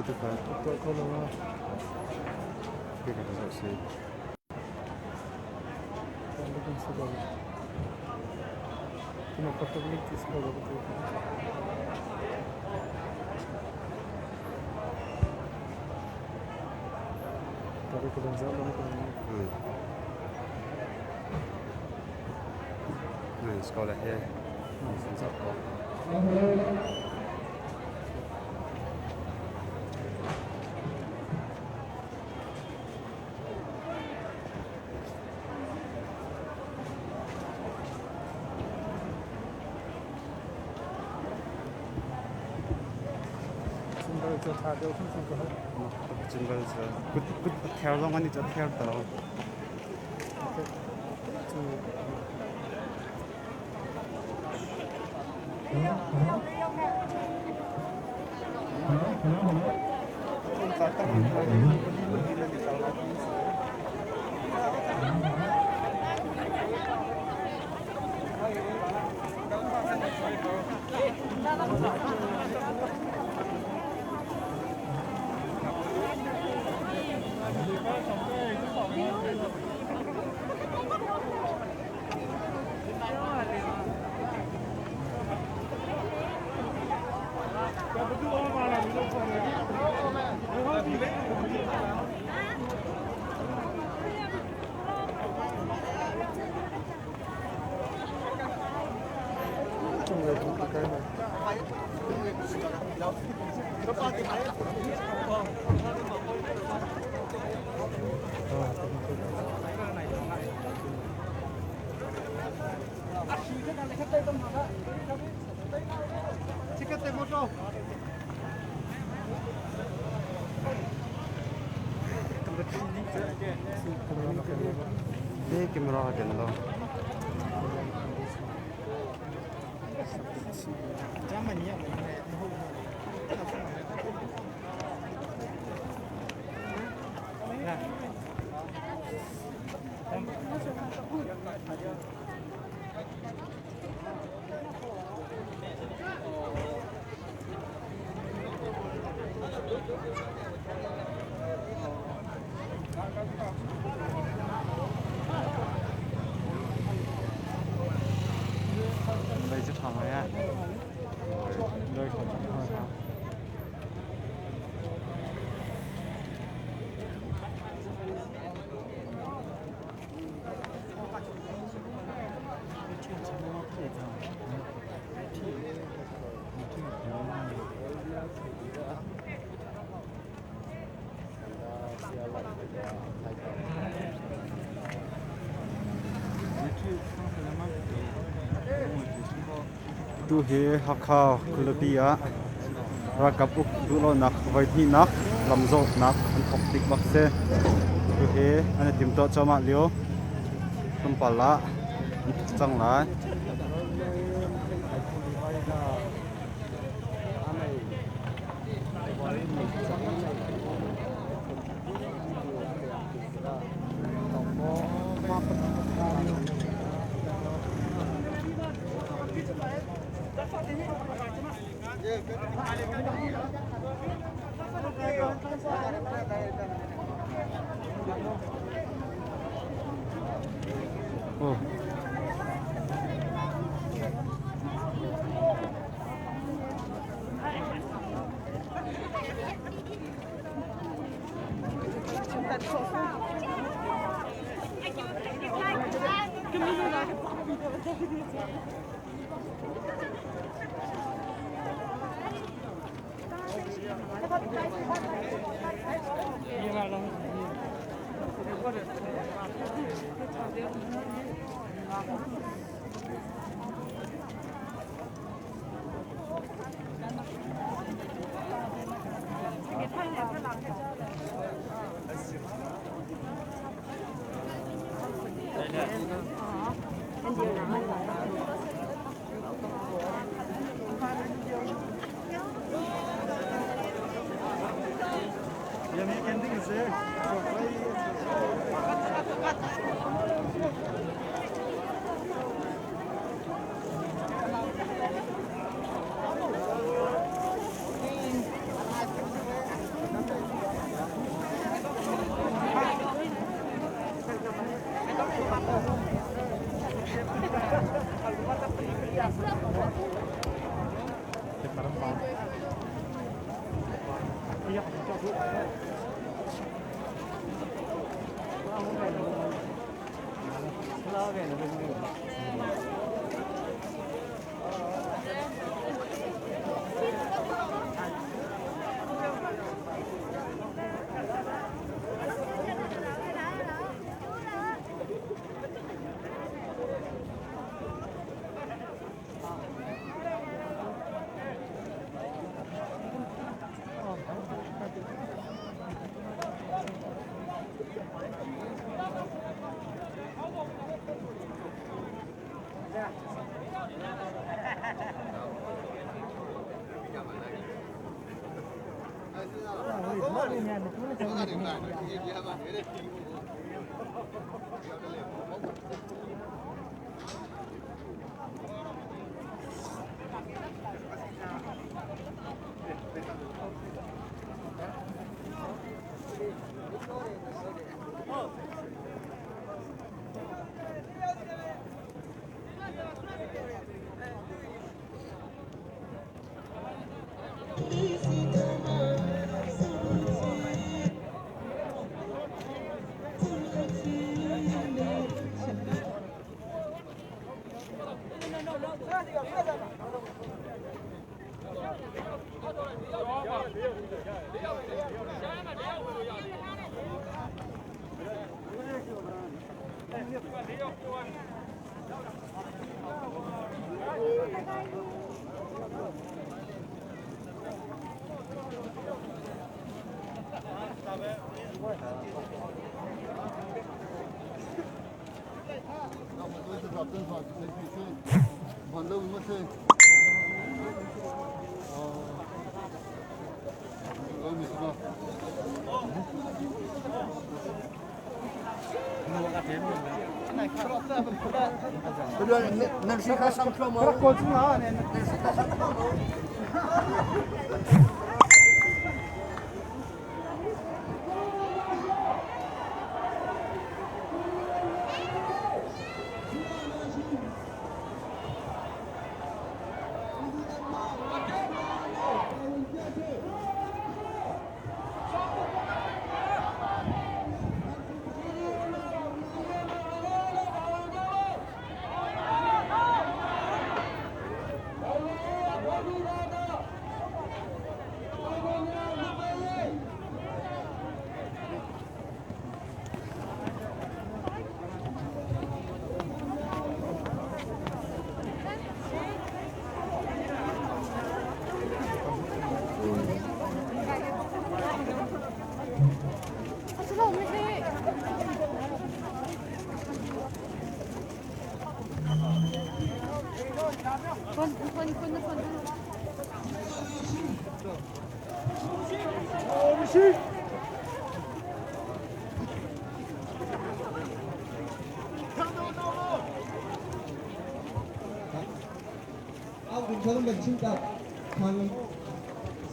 ma tu kha? Tuah kho lo ma. Ke ka zoh si. Scholar he zoh ko. Chinbal cu kut kut a ther zong an i cu a ther ta lo. Te camera ka ken lo. Đây rất thẳng này à. Đây khỏi thẳng. Tu hi Hakha khualipi ah ralkap uk duhlonak voihnihnak lamzawhnak an thawk tik bak si. Tu hi an i timtuah cuahmah lio. Tlawmpal ah an thawk cang lai. Oh.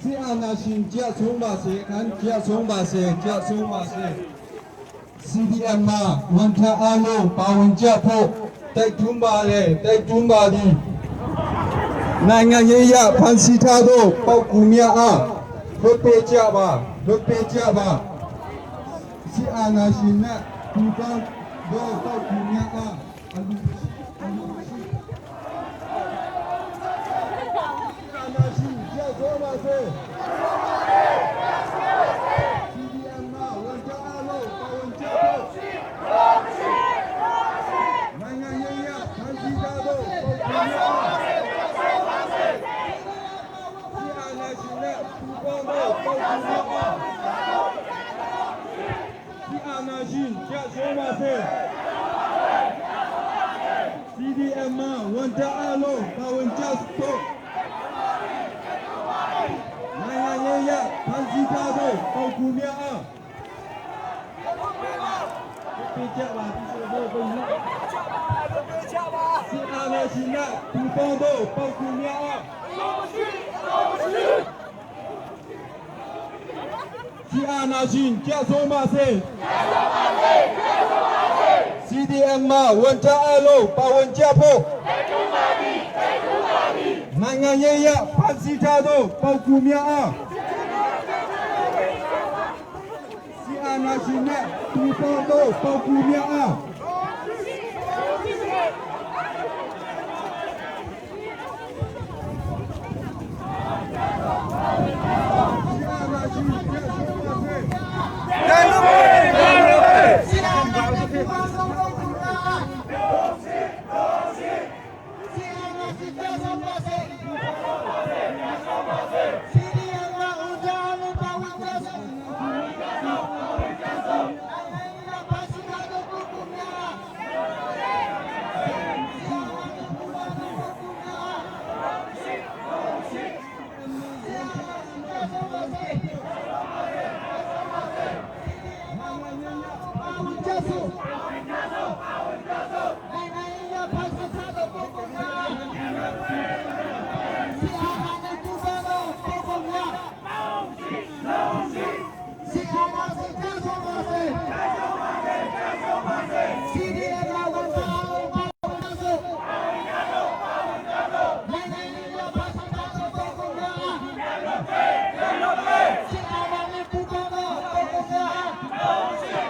စစ်အာဏာရှင်ကြဆုံးပါစေခံကြဆုံးပါစေကြဆုံးပါစေ CDM မှာဝန်ထမ်းအားလုံးပါဝင်ကြဖို့တိုက်တွန်းပါတယ်တိုက်တွန်းပါသည်နိုင်ငံရေးရဖန်စီထားသောပောက်ကူများအားလွတ်ပေးကြပါလွတ်ပေးကြပါစစ်အာဏာရှင်နဲ့ပူပေါင်းသောပောက်ကူများအားအလူအလူရှိအာဏာရှင်ကြဆုံးပါစေ CDM မှာဝန်ထမ်းအားလုံးပါဝင်ကြဖို့နိုင်ငံရေးရဖန်စီထားသောပုဂ္ဂိုလ်များဒီအာဏာရှင်နဲ့ပူးပေါင်းသောပုဂ္ဂိုလ်များအားဒီအာဏာရှင်ကြဆုံးပါစေ CDM မှာဝန်ထမ်းအားလုံးပါဝင်ကြဖို့နိုင်ငံရေးရဖန်စီထားသောပုဂ္ဂိုလ်များအားပြကြပါဒီဆိုတော့ဘုံလို့စီအာနာရှင်နဲ့ပူပေါင်းသောပုဂ္ဂိုလ်များအားစီအာနာရှင်ကြဆုံးပါစေ CDM မှာဝန်ထမ်းအလုံးပါဝင်ကြဖို့နိုင်ငံရေးရဖန်စီထားသောပုဂ္ဂိုလ်များအား အာဏာရှင်နဲ့ပူပေါင်းသောပုဂ္ဂိုလ်များအား စစ်အာဏာရှင်ကြဆုံးပါစေ စီအာနာရှင်ပူပေါင်းသောပုဂ္ဂိုလ်များအားစီအာနာရှင်ကြဆုံးပါစေစီဒီအမ်မှာဦးစားလို့ပါဝင်ကြစို့နိုင်ငံရေးပါစီကားသောပုဂ္ဂိုလ်များအားစီအာနာရှင်ပူပေါင်းသောပုဂ္ဂိုလ်များအားစီအာနာရှင်ကြဆုံးပါစေပါဝင်ကြစို့နိုင်ငံရေးပါစီကားသောပုဂ္ဂိုလ်များအားစီအာနာနဲ့ပူပေါင်းသောပုဂ္ဂိုလ်များ စီအာနာစီကြဆုံးပါစေစီဒီအမ်လာဝန်တာအောင်ပါဝင်ကြစို့နိုင်ငံရေးပါစီကားသောပုဂ္ဂိုလ်များအားစီအာနာနဲ့ပူပေါင်းသောပုဂ္ဂိုလ်များအားစီ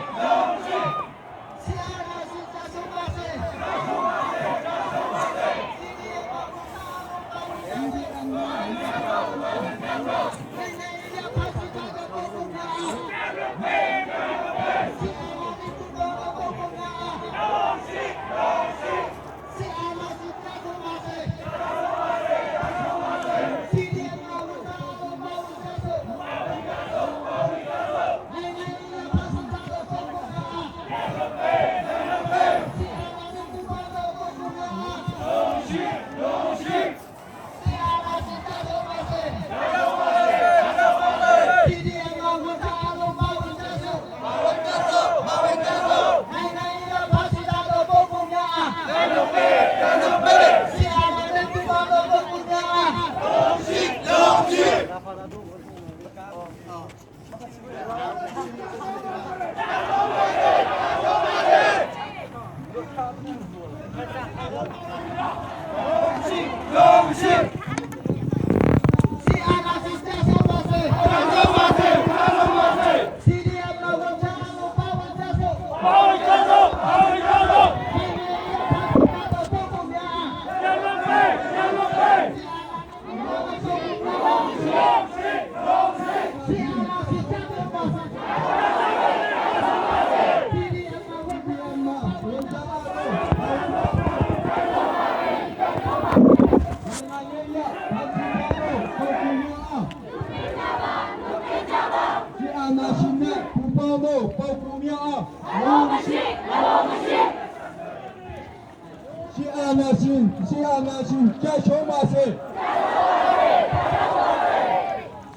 အာနာစီကြဆုံးပါစေစီဒီအမ်လာဝန်တာအောင်ပါဝင်ကြစို့နိုင်ငံရေးပါစီကားသောပုဂ္ဂိုလ်များအား စီအာနာစီပူပေါင်းသောပုဂ္ဂိုလ်များအားစီအာနာစီကြဆုံးပါစေစီဒီအမ်လာဝန်တာအောင်ပါဝင်ကြစို့နိုင်ငံရေးပါစီကားသောပုဂ္ဂိုလ်များအားစီအာနာစီပူပေါင်းသောပုဂ္ဂိုလ်များအားစီအာနာစီကြဆုံးပါစေစီဒီအမ်လာဝန်တာအောင်ပါဝင်ကြစို့ နိုင်ငံရေးပါစီတာတော်ပုဂ္ဂိုလ်များအားစီအာနာနဲ့ပူပေါင်းသောပုဂ္ဂိုလ်များအားစီအာနာစီကြဆုံးပါစေစီဒီအမ်လာဝန်ချာကိုပါဝင်ကြစို့နိုင်ငံရေးပါစီတာတော်ပုဂ္ဂိုလ်များအားစီအာနာစီကြဆုံးပါစေစီဒီအမ်လာဝန်ချာ အမဝန်တာအားလုံးနိုင်ငံရေးရပါစီကားသောပုဂ္ဂိုလ်များအားစစ်အာဏာရှင်နဲ့ပူပေါင်းသောပုဂ္ဂိုလ်များအားစစ်အာဏာရှင်စစ်အာဏာရှင်ကြရှုံးပါစေ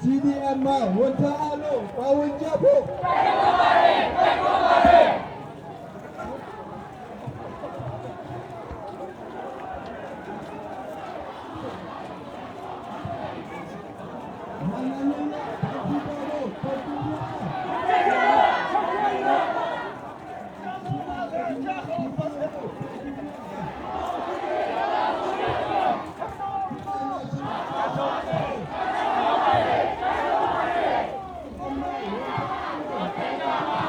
CDM မှာဝန်ထမ်းအလုံးပါဝင်ကြဖို့ နိုင်ငံရေးရပါစီကားသောပုဂ္ဂိုလ်များအား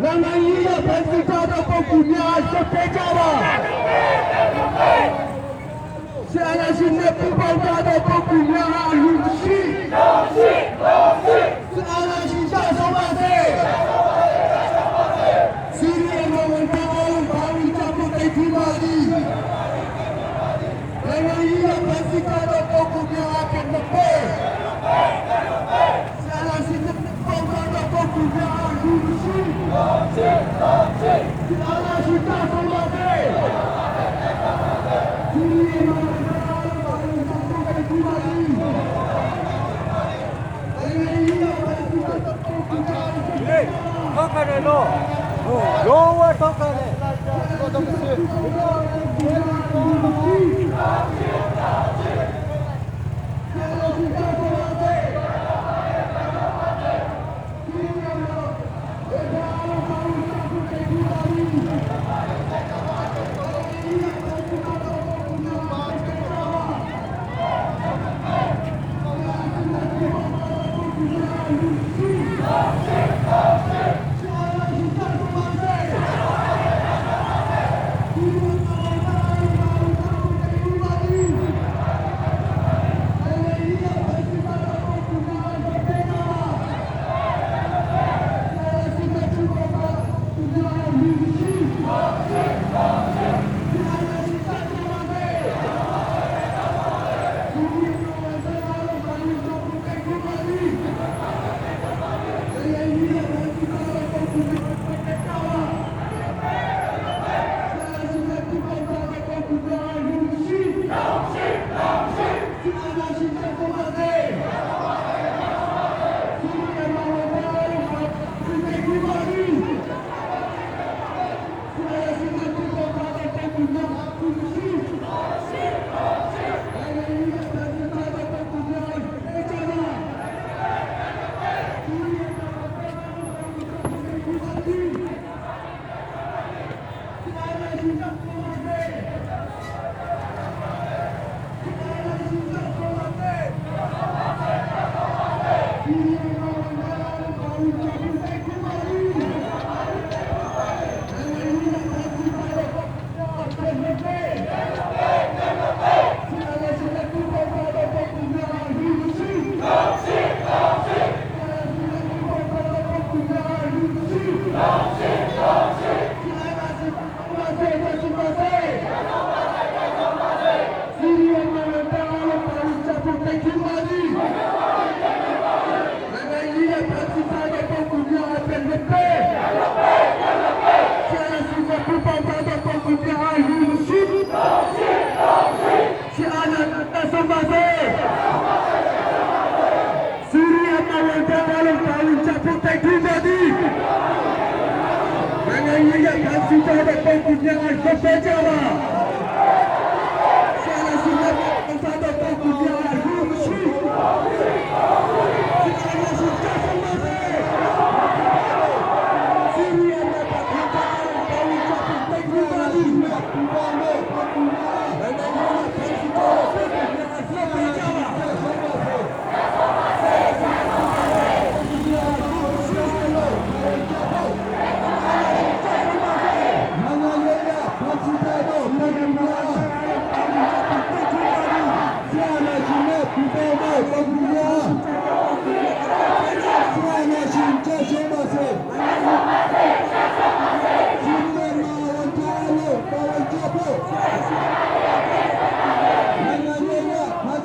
နိုင်ငံရေးရဖန်စီထားတဲ့ပုဂ္ဂိုလ်များရှုပ်ပေးကြပါဆရာနာရှင်နဲ့ပူပေါင်းထားတဲ့ပုဂ္ဂိုလ်များဟာလူရှိရှိဆရာနာရှင်ရှာဆုံးပါစေစီရီယံဝန်တော်ဘာဝီချဖို့တိုက်ထူပါသည်နိုင်ငံရေးရဖန်စီထားတဲ့ပုဂ္ဂိုလ်များအဖြစ်နဲ့ပဲဆရာနာရှင်နဲ့ပူပေါင်းထားတဲ့ပုဂ္ဂိုလ်များဟာလူရှိ ထောက်ခံတယ်လို့ရောဝထောက်ခံတယ် နိုင်ငံရေးရဖန်စီထားတဲ့ပုဂ္ဂိုလ်များရှုပ်ပေးကြပါဆရာနာရှင်နဲ့ပူပေါင်းထားတဲ့ပုဂ္ဂိုလ်များလူရှိဆရာနာရှင်ကြဆုံးပါစေစီရီယံနဲ့ပတ်သက်တဲ့ပေါင်းချဖို့တိုက်ထူပါသည်ပူပေါင်းတဲ့ပုဂ္ဂိုလ်များနိုင်ငံရေးရဖန်စီထားတဲ့ပုဂ္ဂိုလ်များရှုပ်ပေးကြပါ နိုင်ငံရေးရဖန်စီထားတဲ့ပုဂ္ဂိုလ်များဆရာနာရှင်နဲ့ပူပေါင်းတဲ့ပုဂ္ဂိုလ်များဆရာနာရှင်ကြဆုံးပါစေစီရီယံမှာဝန်ထားလို့ပါဝင်ကြဖို့နိုင်ငံရေးရဖန်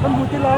Kan bu ti lo.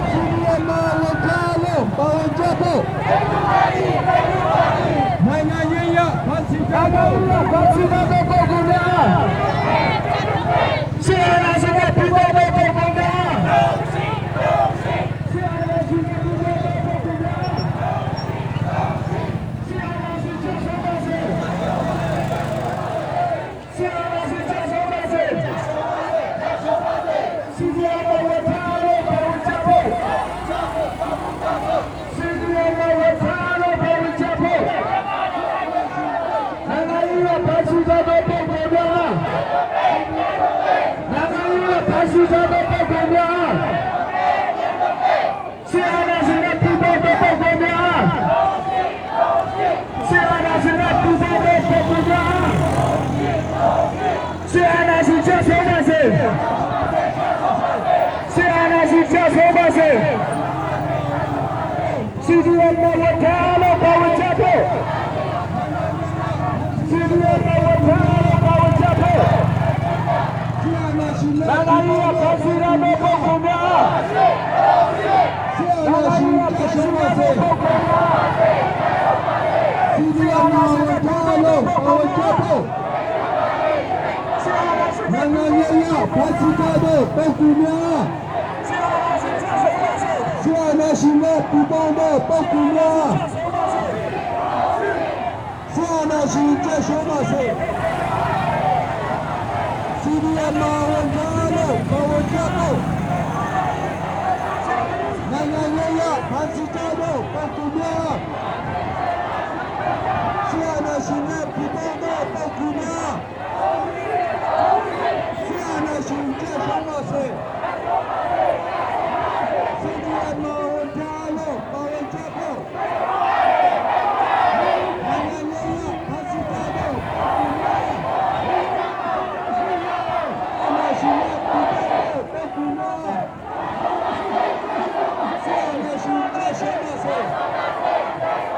CDM မှာဝန်ထမ်းလို့ပါဝင်ကြဖို့နိုင်ငံရေးရဖန်စီကြဖို့ဖန်စီကြတဲ့ပုဂ္ဂိုလ်များ ဆီယနာရှင်နဲ့ပြပောင်းတဲ့ပုဂ္ဂိုလ်များဆီယနာရှင်နဲ့ပြပောင်းတဲ့ပုဂ္ဂိုလ်များဆီယနာရှင်ချက်ဆုံးပါစေဆီယနာရှင်ချက်ဆုံးပါစေစီဒီအမ်ဝထားလို့ပါဝင်ချဖို့စီဒီအမ်ဝထားလို့ပါဝင်ချဖို့နိုင်ငံရေးကပါစီကြတဲ့ပုဂ္ဂိုလ်များ နိုင်ငံရေးကဖျက်ဆီးကြတဲ့ပုဂ္ဂိုလ်များဆီအာနာရှင်နဲ့ပူးပေါင်းတဲ့ပုဂ္ဂိုလ်များဆီအာနာရှင်နဲ့ပူးပေါင်းတဲ့ပုဂ္ဂိုလ်များဆီအာနာရှင်ချက်ဆုံးပါစေဆီအာနာရှင်ချက်ဆုံးပါစေစီဒီအမ်မဝထားလို့ပါဝင်ချဖို့စီဒီအမ်မဝထားလို့ပါဝင်ချဖို့ ဆီယနာရှင်နဲ့ နိုင်ငံရေးကဖျက်ဆီးရတဲ့ပုဂ္ဂိုလ်များ ဆီယနာရှင်ချက်ဆုံးပါစေ CDM မှာဝန်ထမ်းလို့ပါဝင်ကြဖို့နိုင်ငံရေးရဖန်စီကြတဲ့ပုဂ္ဂိုလ်များဆီယနာရှင်နဲ့ပူးပေါင်းတဲ့ပုဂ္ဂိုလ်များဆီယနာရှင်ချက်ဆုံးပါစေ CDM မှာဝန်ထမ်းလို့ပါဝင်ကြဖို့နိုင်ငံရေးရဖန်စီကြတဲ့ပုဂ္ဂိုလ်များ ဆီယနာရှင်နဲ့ပူပေါင်းတဲ့ပုဂ္ဂိုလ်များဆီယနာရှင်ကျဆုံးပါစေစီဒီအမောတာလို့ပါဝင်ချဖို့နိုင်ငံရေးရဖန်စီတာတဲ့ပုဂ္ဂိုလ်များအနာရှင်နဲ့ပူပေါင်းတဲ့ပုဂ္ဂိုလ်များဆီယနာရှင်ကျဆုံးပါစေ။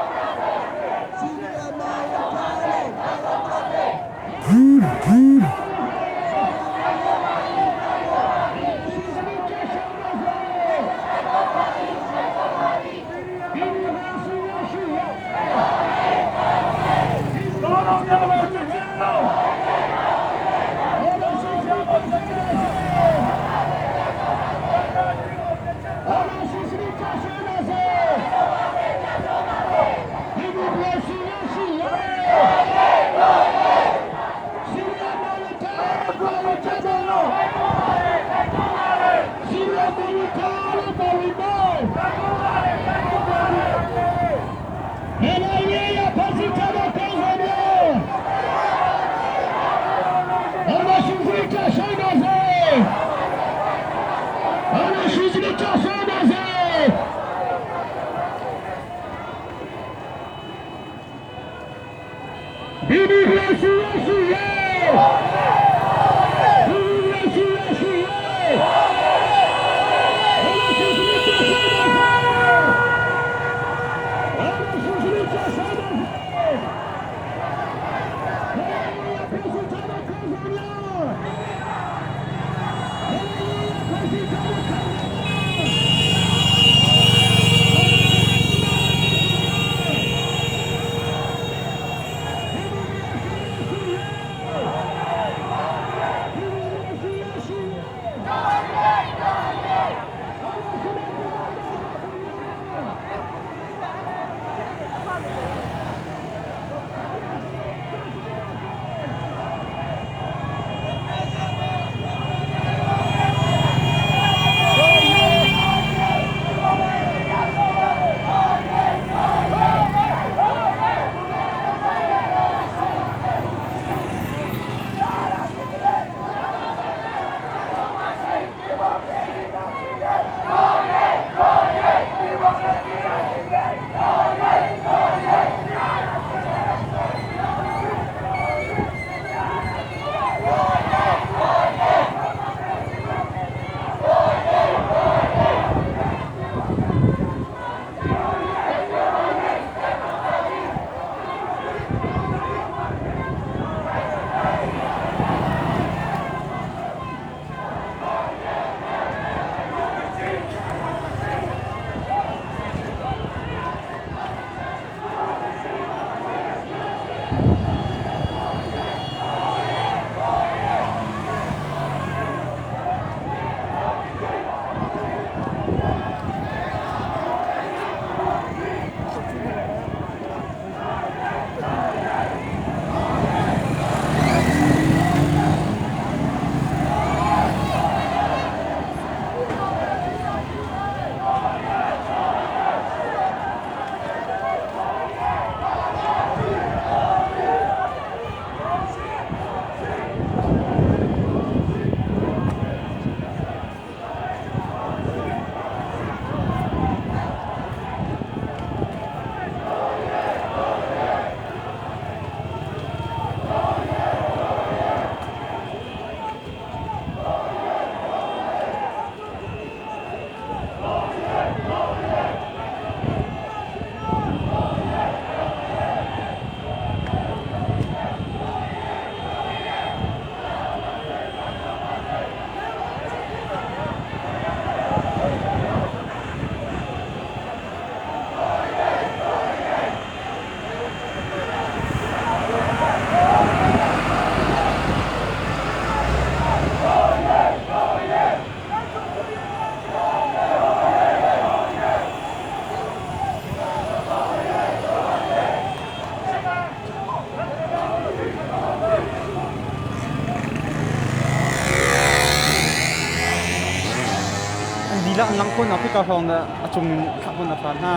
khawhnak hika hrawng dah a cung in thlah khawhnak hlan hna.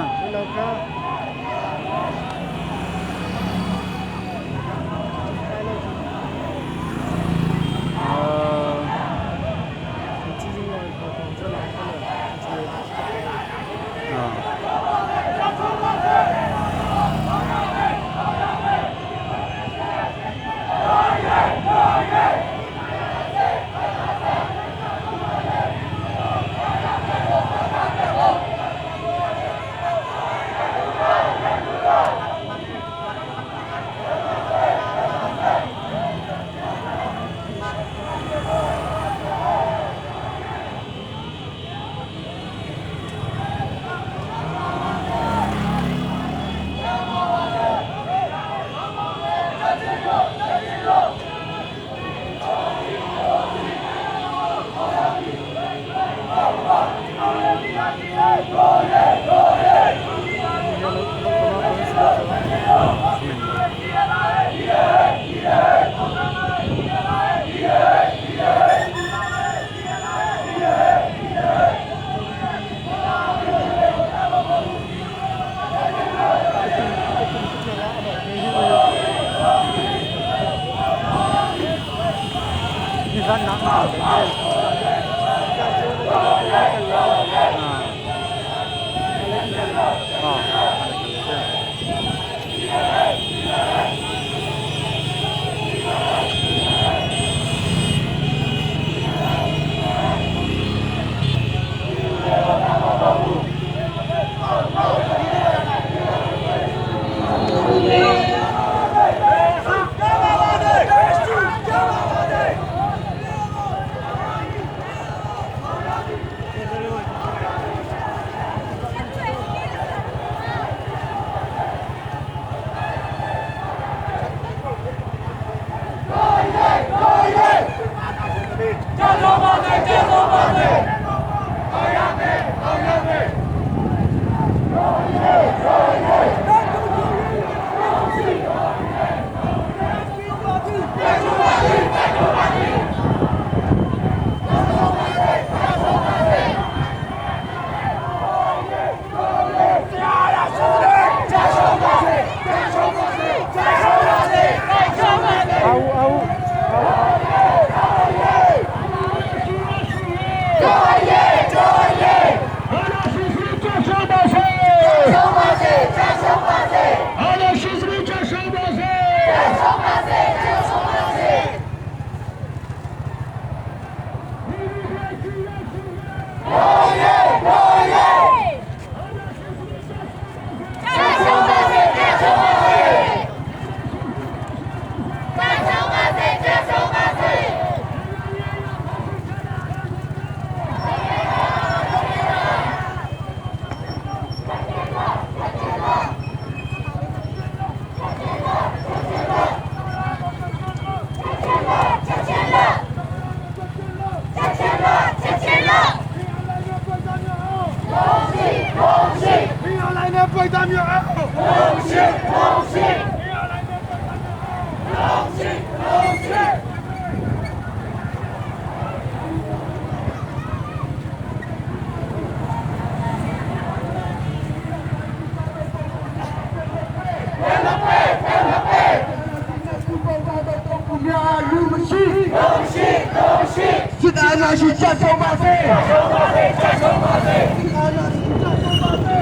စစ်အာဏာရှင်ကြဆုံးပါစေကြဆုံးပါစေကြဆုံးပါစေစစ်အာဏာရှင်ကြဆုံးပါစေ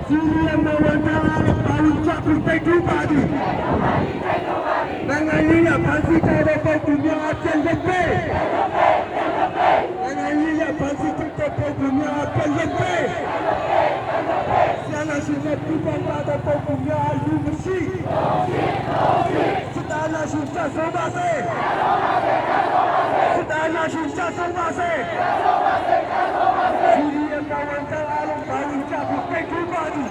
CDM မှာဝန်ထမ်းအားလုံးပါဝင်ကြဖို့တိုက်တွန်းပါသည်နိုင်ငံရေးရဖန်ဆီးထားတဲ့ပုဂ္ဂိုလ်များအပြည့်လက်ပေးနိုင်ငံရေးရဖန်ဆီးထားတဲ့ပုဂ္ဂိုလ်များအပြည့်လက်ပေးဆန္ဒရှိတဲ့ပြပပါတဲ့ပုဂ္ဂိုလ်များလူမရှိစတာနာရှိစဆုံးပါစေစတာနာရှိစဆုံးပါစေ CDM မှာဝန်ထမ်းအားလုံးပါဝင်ကြဖို့တိုက်တွန်းပါသည်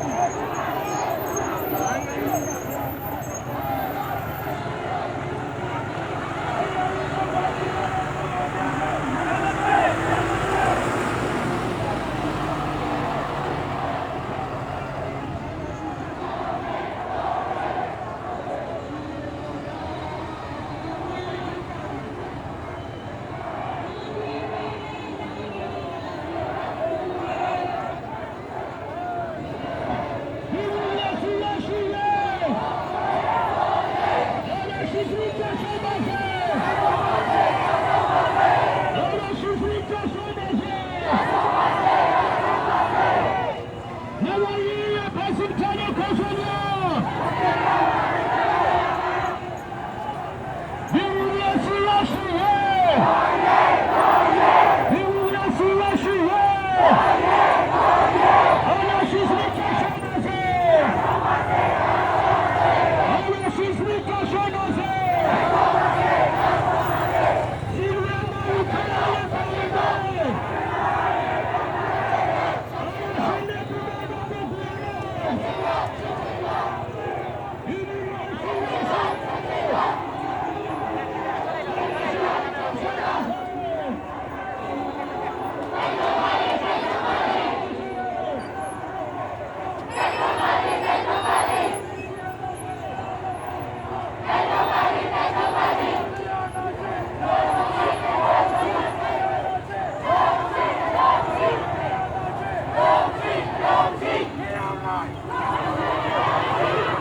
Thank you.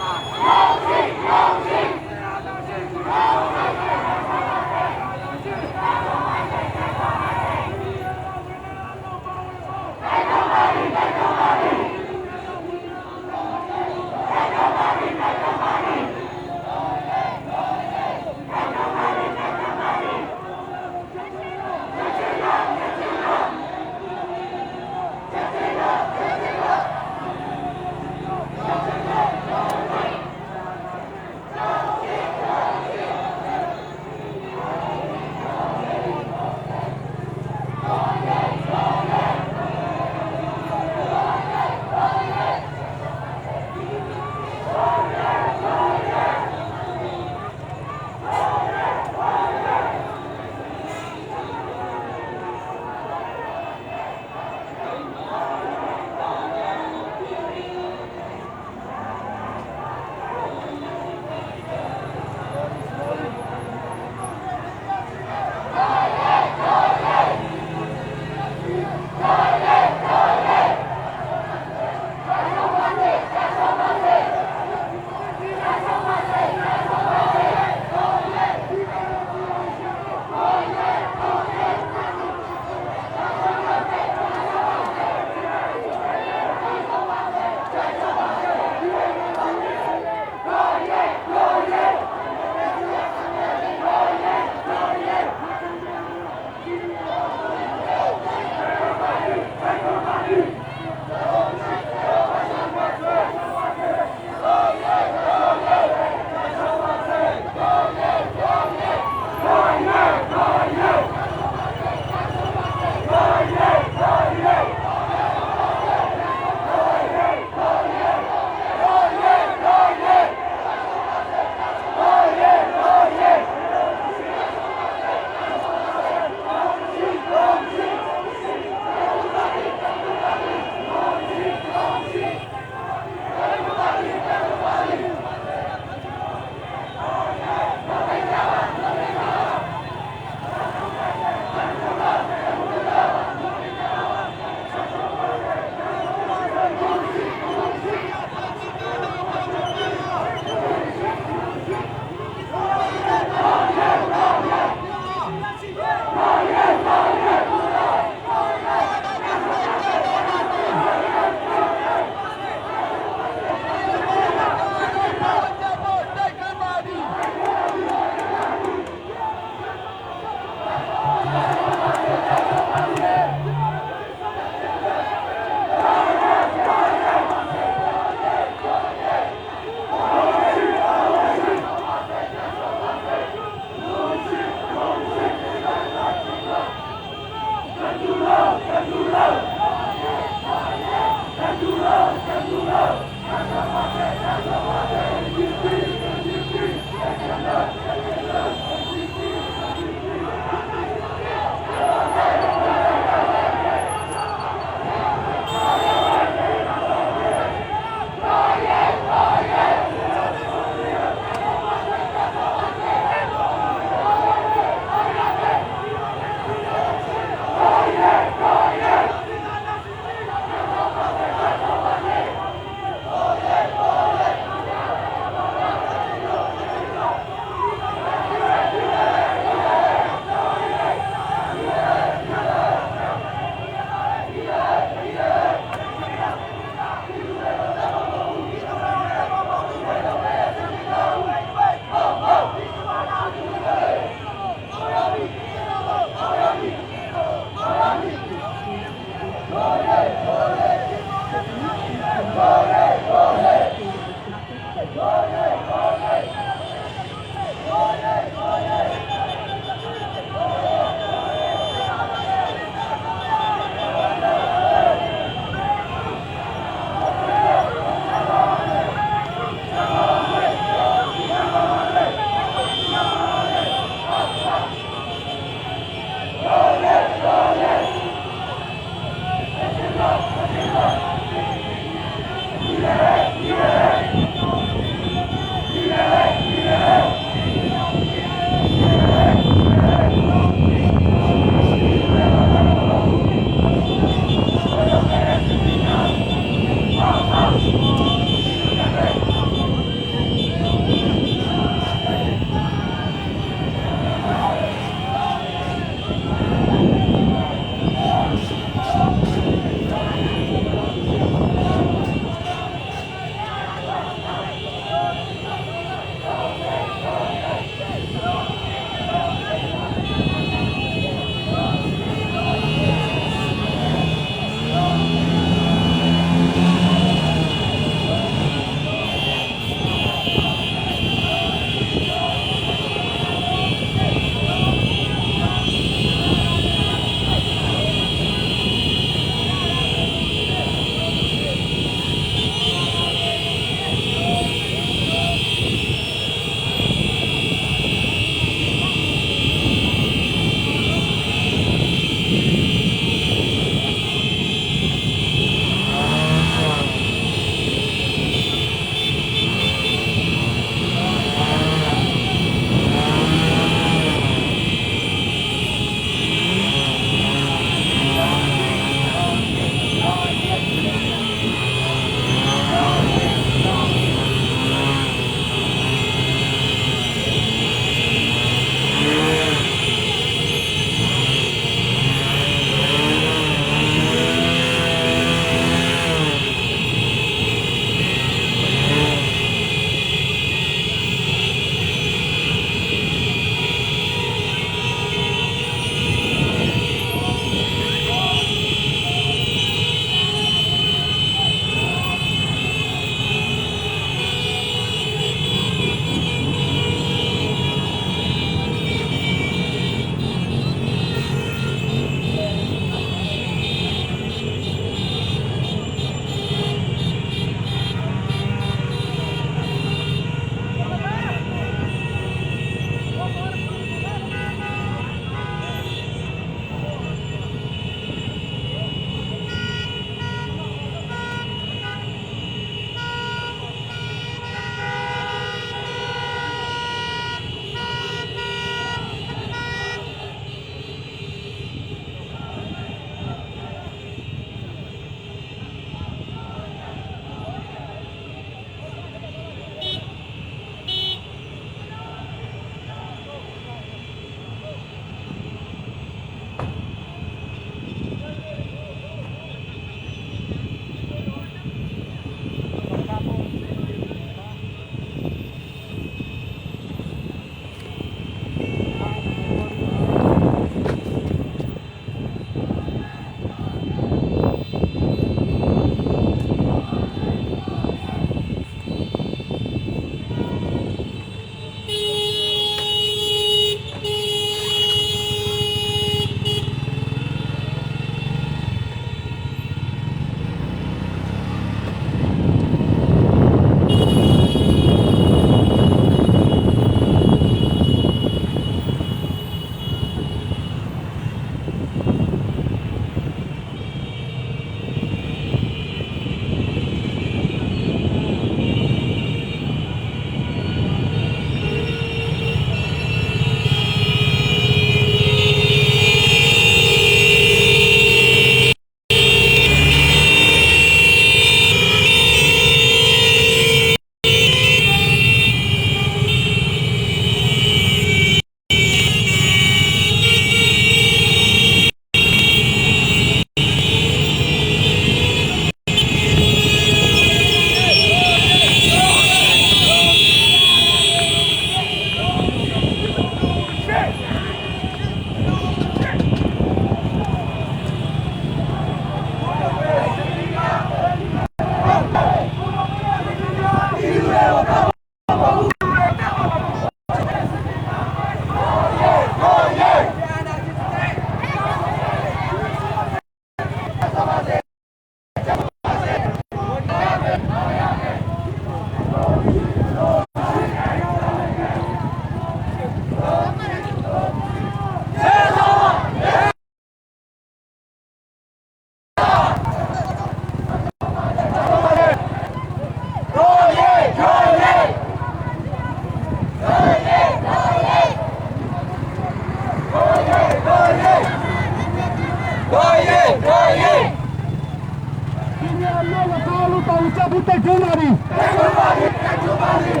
ဝင်ကြဖို့တိုက်တွန်းပါသည်တိုက်တွန်းပါသည်တိုက်တွန်းပါသည်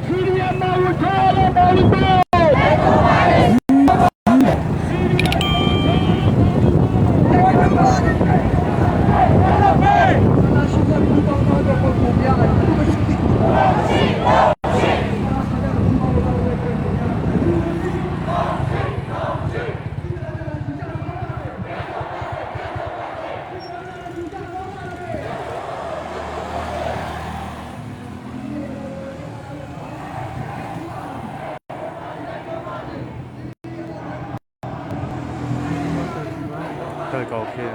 စီရီယမဝင်ထားလို့ပါလိမ့်မယ် Kal ko khi.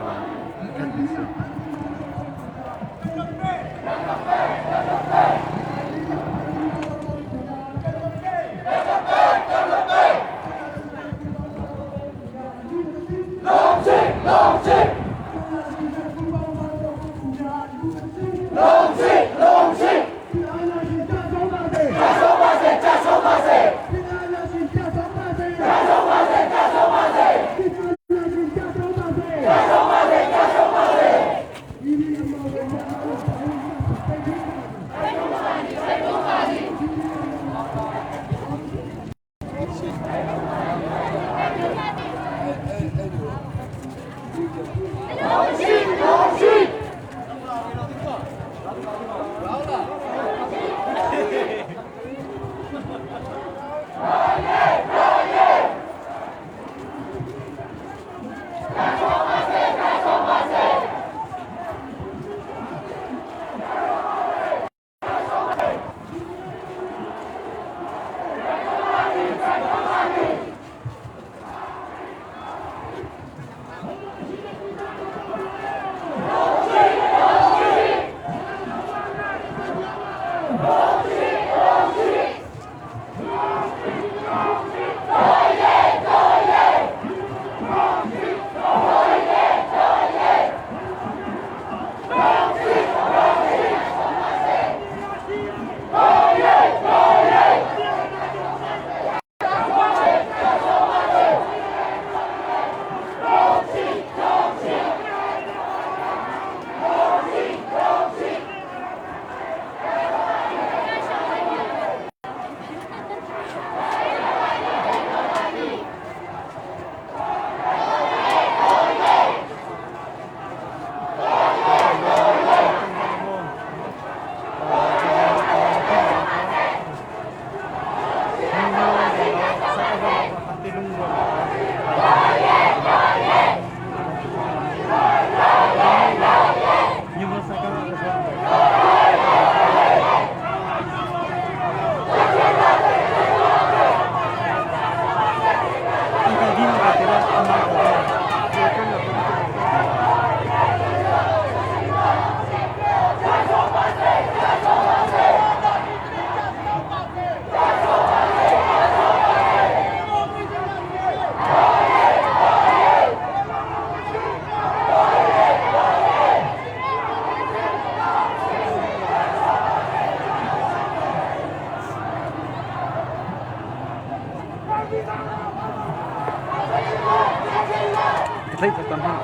Tlai tam ha.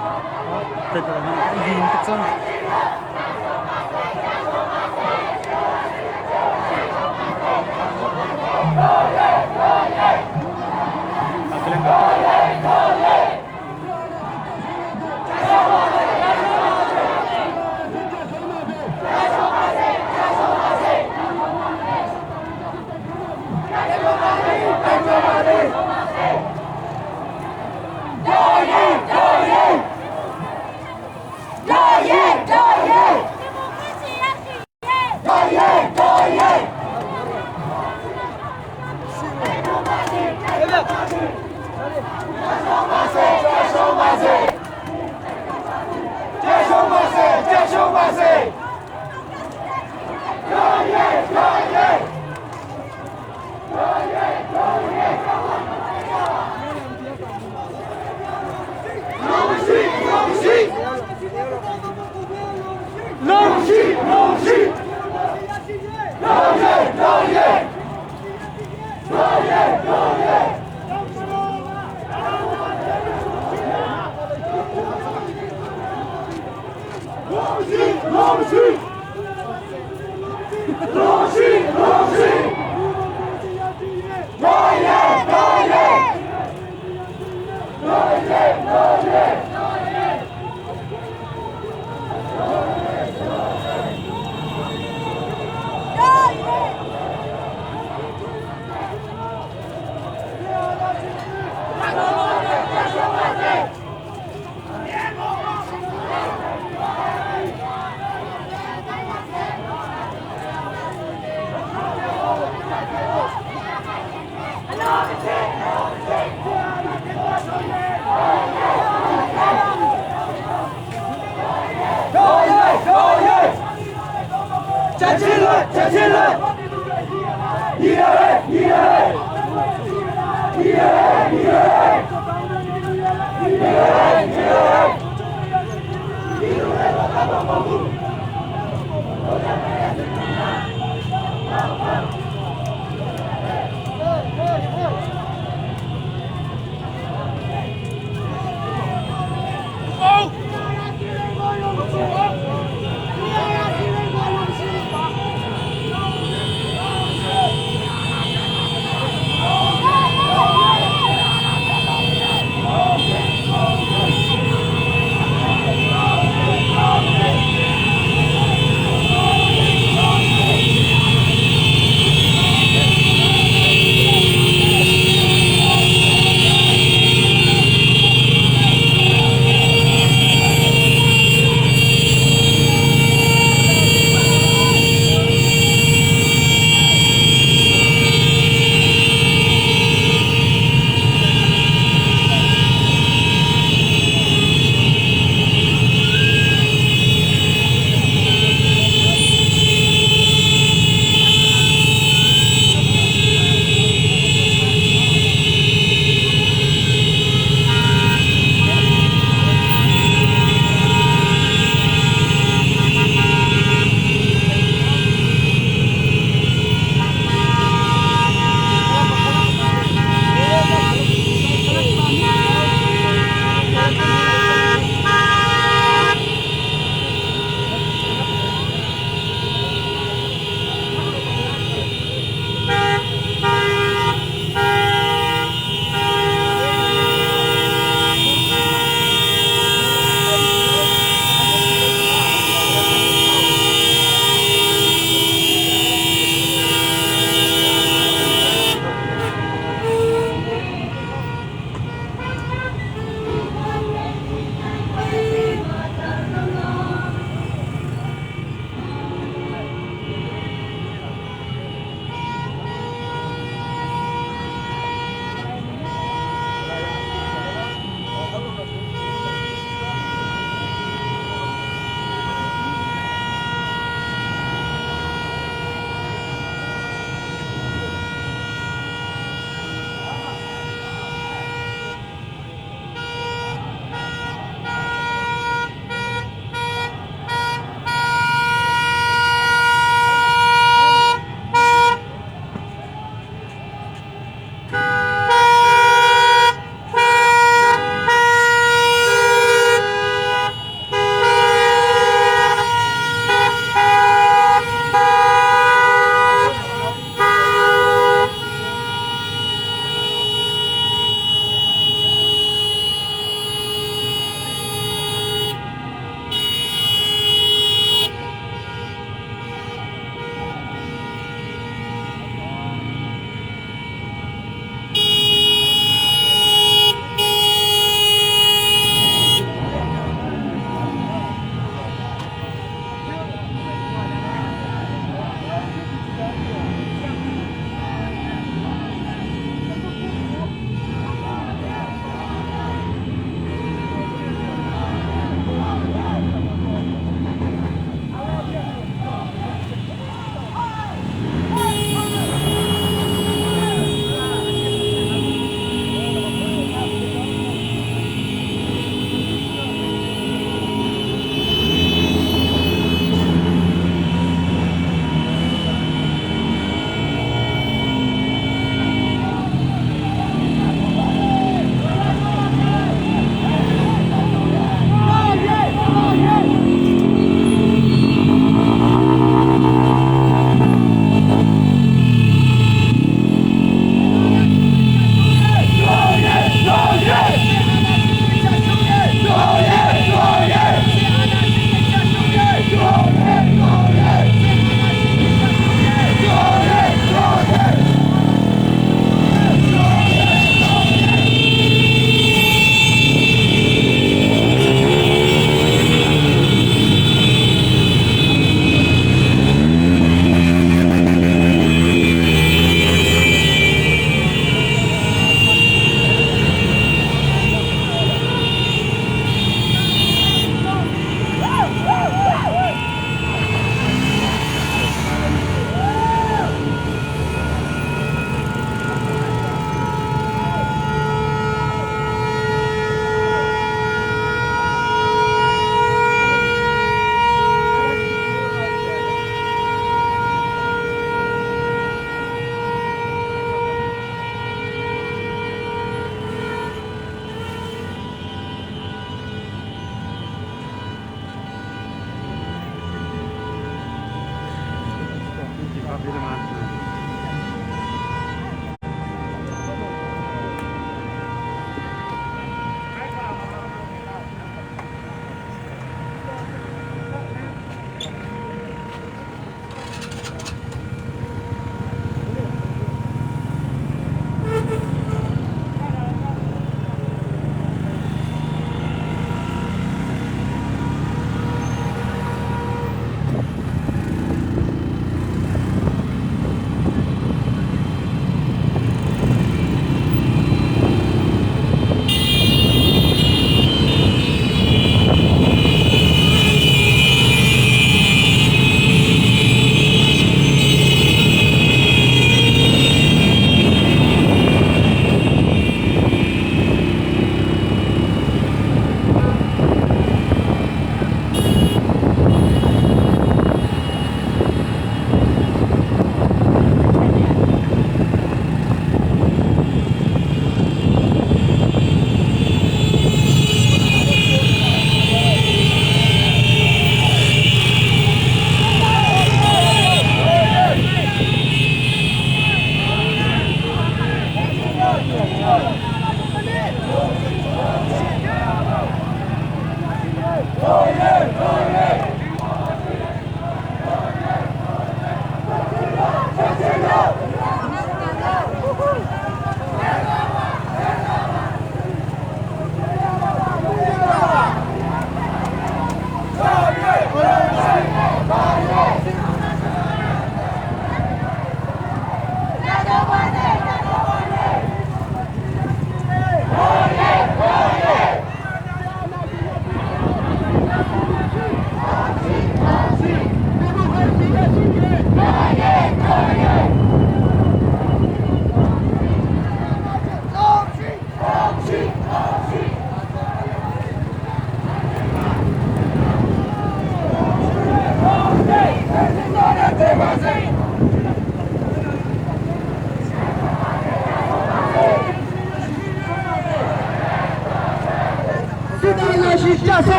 Tlai tam ha. Din tak cang. တော်ရဲတော်ရဲ恭喜！恭喜恭喜！高耶高耶！高耶高耶！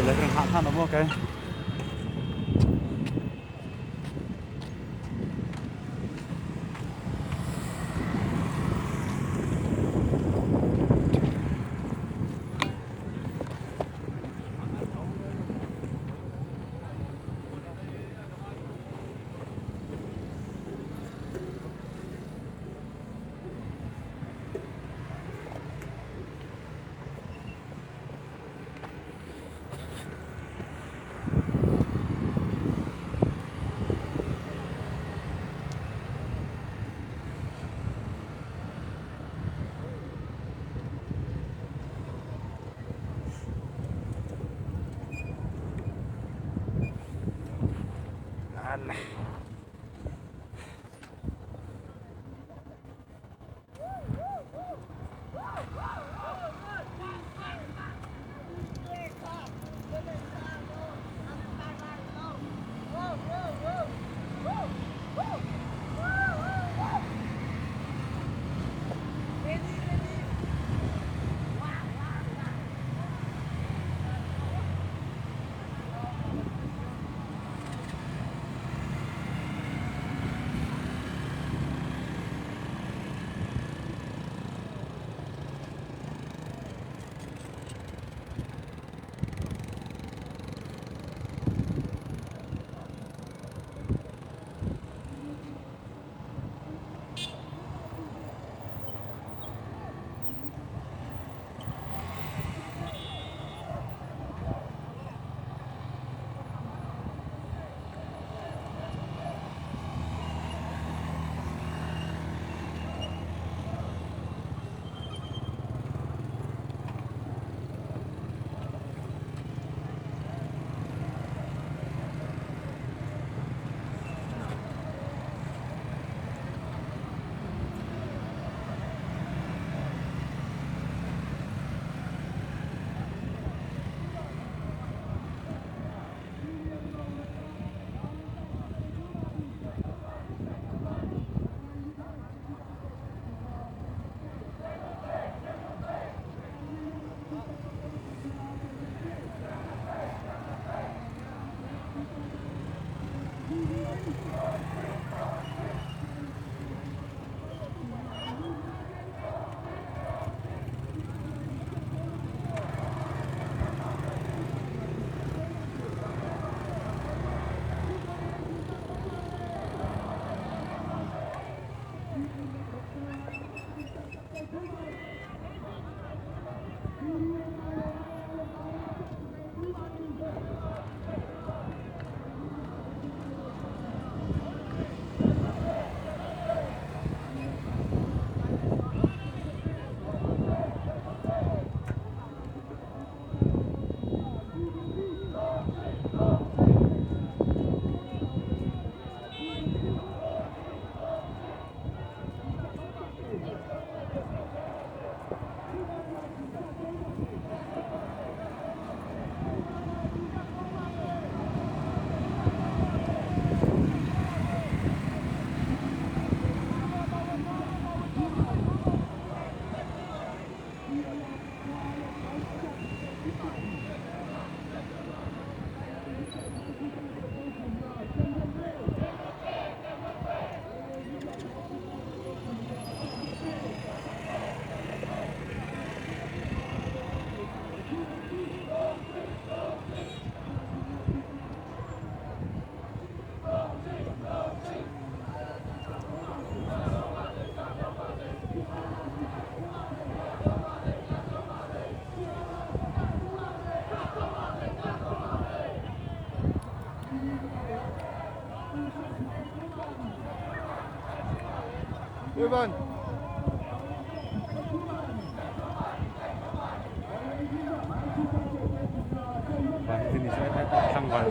Le kan hngah than maw kai?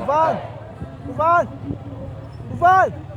Van! Van! Van!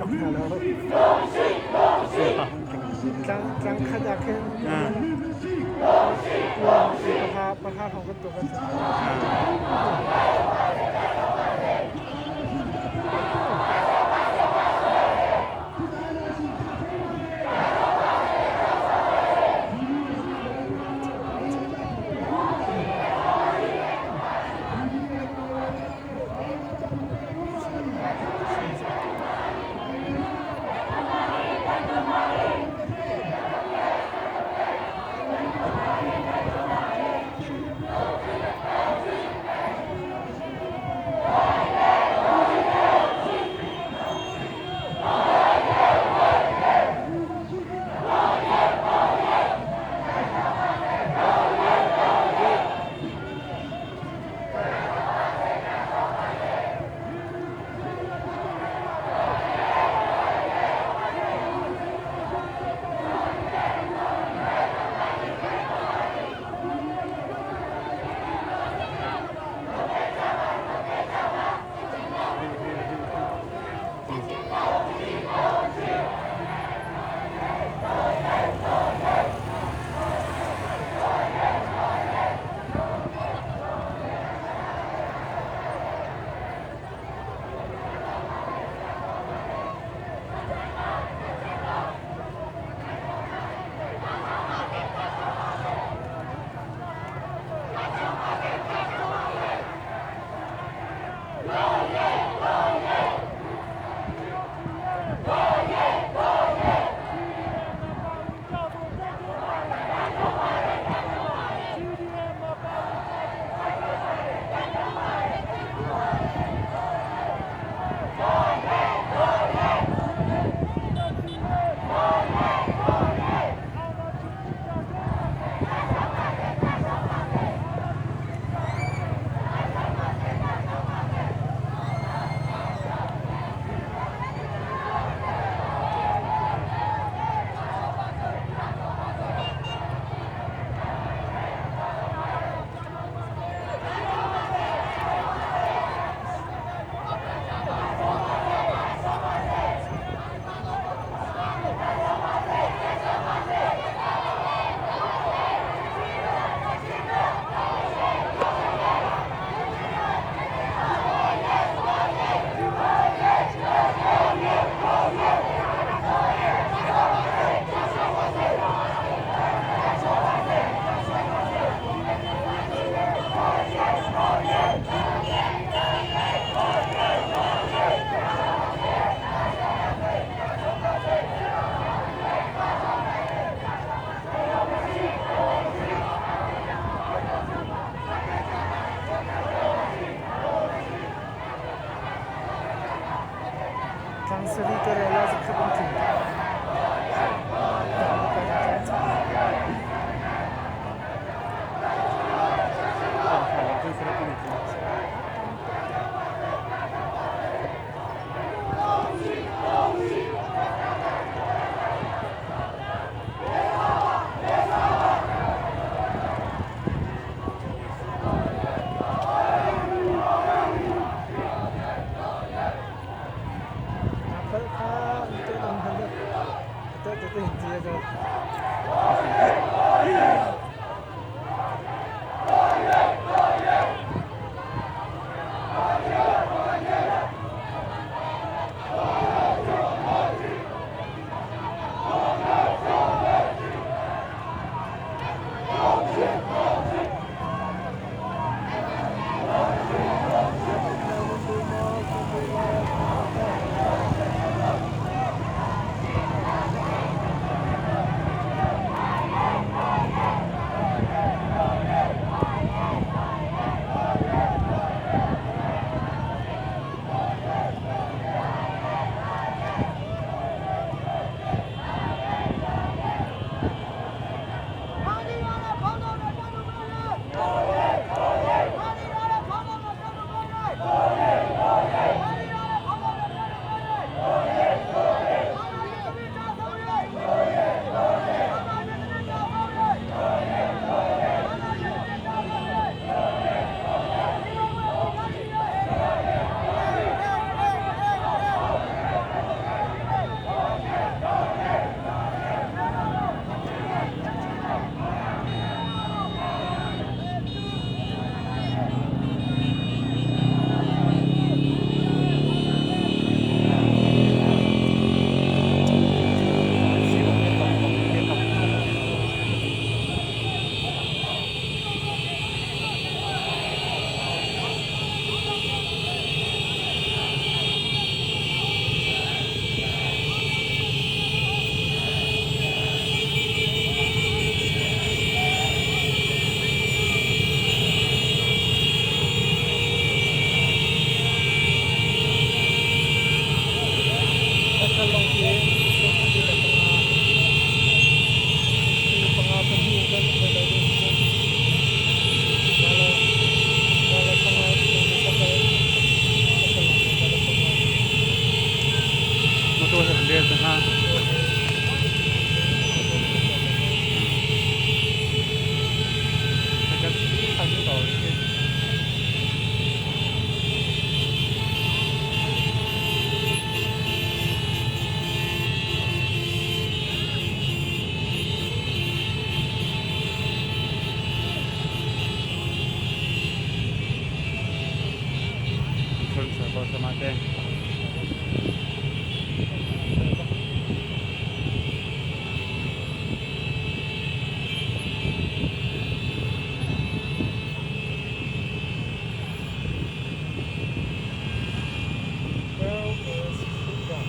cawk hna lo. Tlang tlang khat ah khin pahra pahra hrawng kan tuak. Tlang sarih ka rel ah zakhat an tling. Sama te. Where is freedom?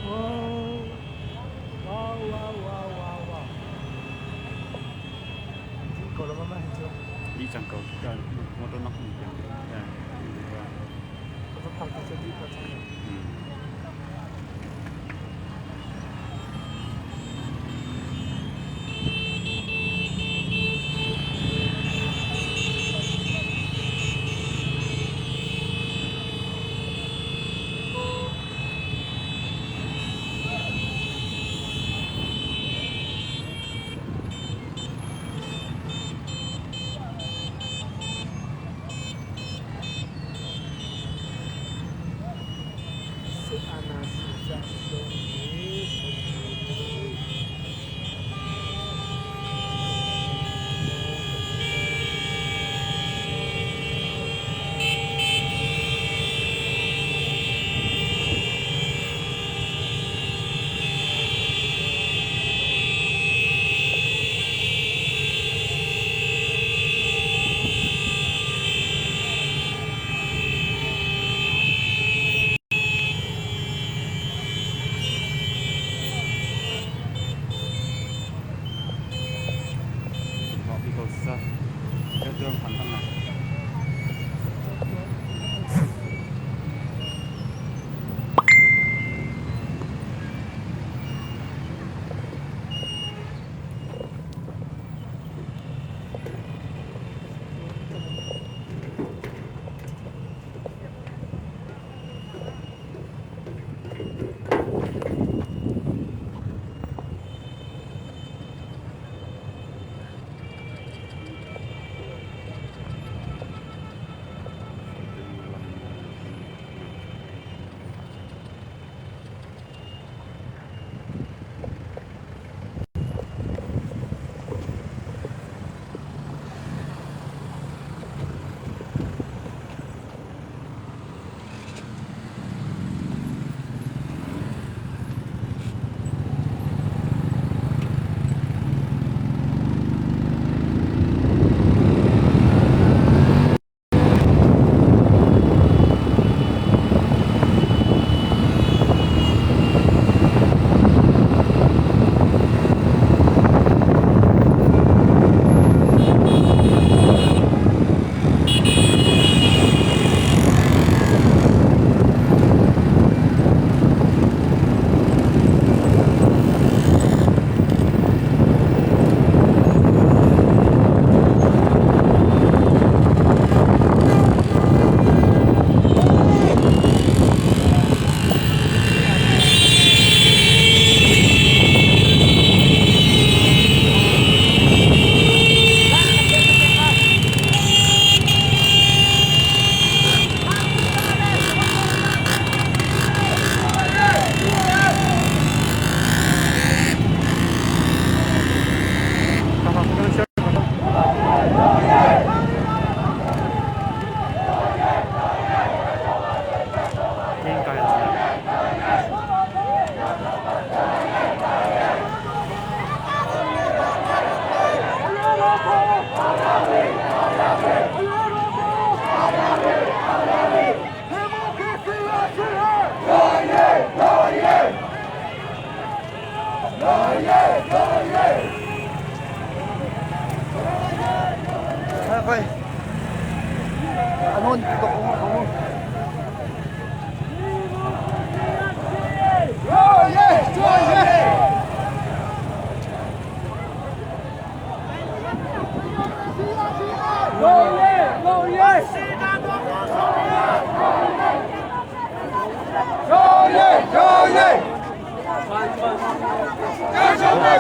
Wow, wow, wow, wow, wow. Ko lo mama hin. Di cang ko. Motor nak ni. Ya. Ko phak ta di ko chang.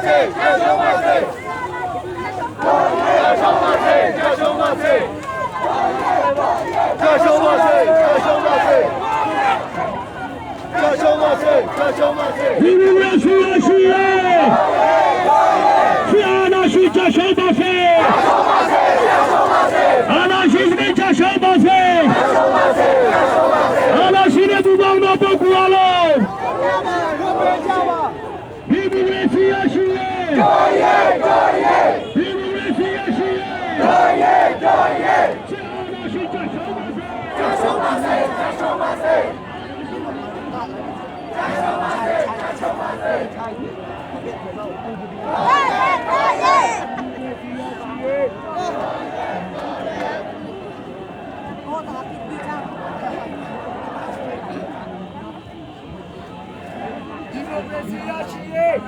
စေကြာရှုံးပါစေကြာရှုံးပါစေကြာရှုံးပါစေကြာရှုံးပါစေကြာရှုံးပါစေကြာရှုံးပါစေကြာရှုံးပါစေ ဒီလိုရှိရရှိရဆီအာနာရှိချရှောပါစေအာနာရှိစနေချရှောပါစေအာနာရှိနေသူပေါင်းတော်ပုဂ္ဂိုလ်အလုံးဒီလိုရှိရရှိရတော်ရဲတော်ရဲဒီလိုရှိရရှိရတော်ရဲတော်ရဲဆီအာနာရှိချရှောပါစေ ကြာရှုံးပါစေကြာရှုံးပါစေ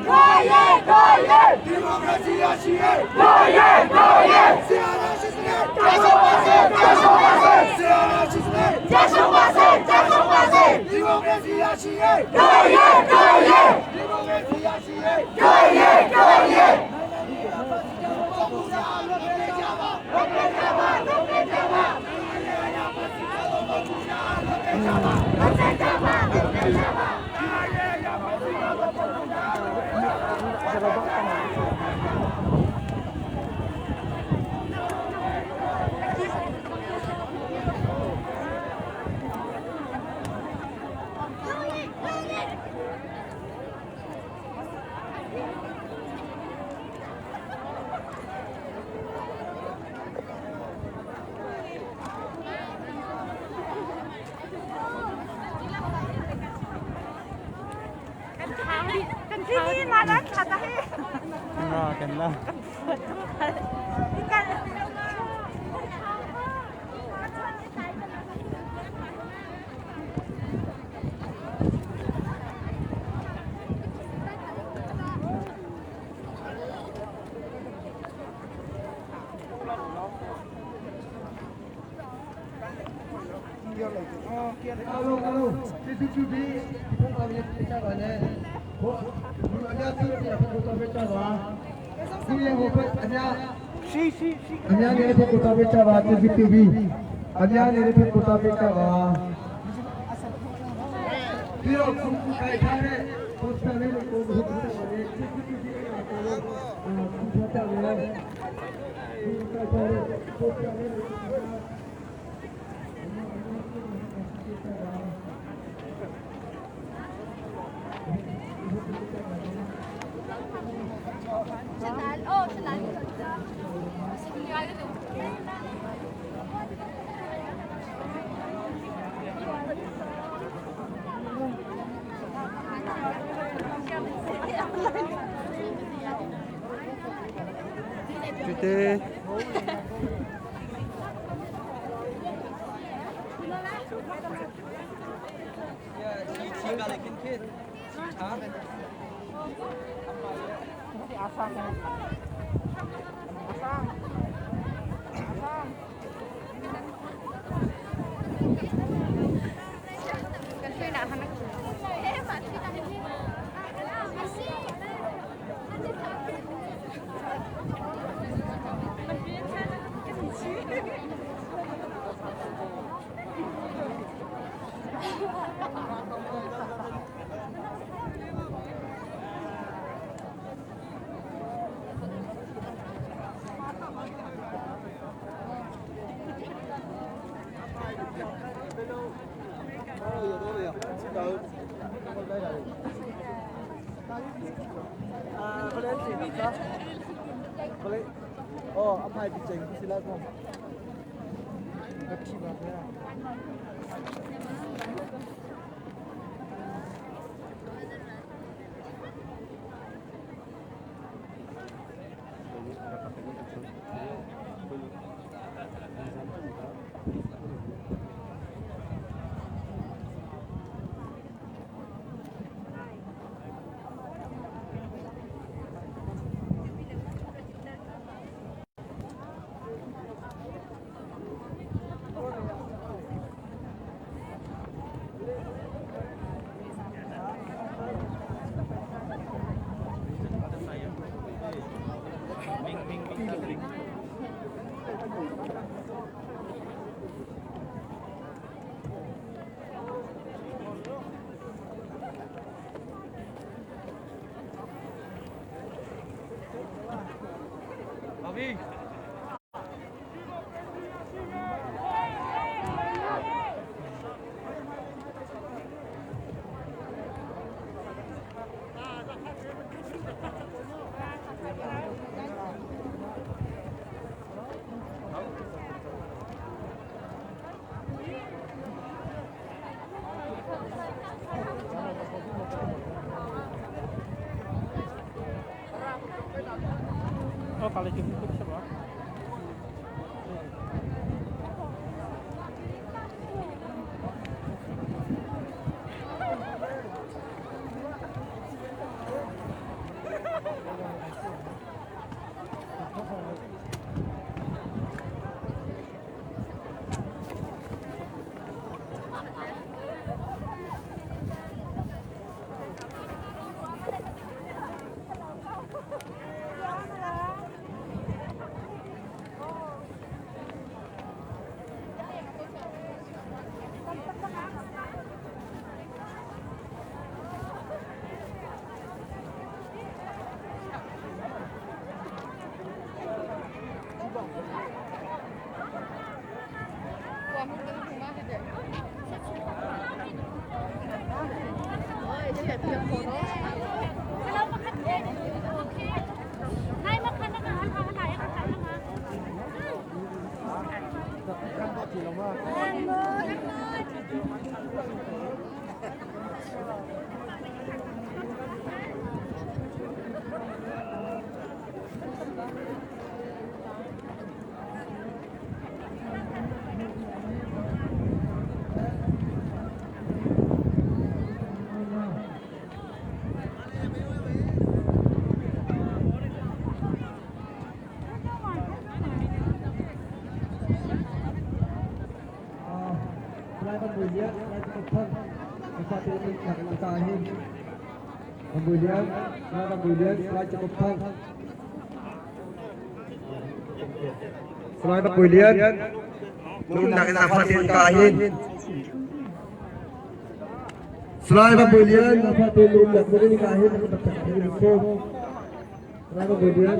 တော်ရဲတော်ရဲဒီမိုကရေစီရရှိရေးတော်ရဲတော်ရဲဆီယာနာရှိစနေကြာရှုံးပါစေကြာရှုံးပါစေဆီယာနာရှိစနေကြာရှုံးပါစေကြာရှုံးပါစေဒီမိုကရေစီရရှိရေးတော်ရဲတော်ရဲဒီမိုကရေစီရရှိရေးတော်ရဲတော်ရဲ ที่นี่มาแล้วค่ะตาให้ ra kan la กัน အားလုံးအားလုံးကျေးဇူးပြုပြီးဒီပုံပါလေးပြကြပါနဲ့ဘုလူအများစုပြဖို့တော့ပြကြပါဒီရေဟိုဘက်အများရှိရှိရှိအများနေတဲ့ဖို့တော့ပြကြပါကျေးဇူးပြုပြီးအများနေတဲ့ဖို့တော့ပြကြပါပြီးတော့ခုခိုင်ထားတဲ့ပိုစတာလေးကိုဘုရားပြပါလေကျေးဇူးပြုပြီးအဲ့ဒါကိုခုပြကြပါလေခုခိုင်ထားတဲ့ပိုစတာလေးကို 是男哦，是男的。是女的。 Tute. 哦，阿派别整，是那个。Salai Pui Lian, nunnak in zaangfah tein ka hin. Salai Pui Lian, zaangfah tein nunnak in ka hin. Salai Pui Lian.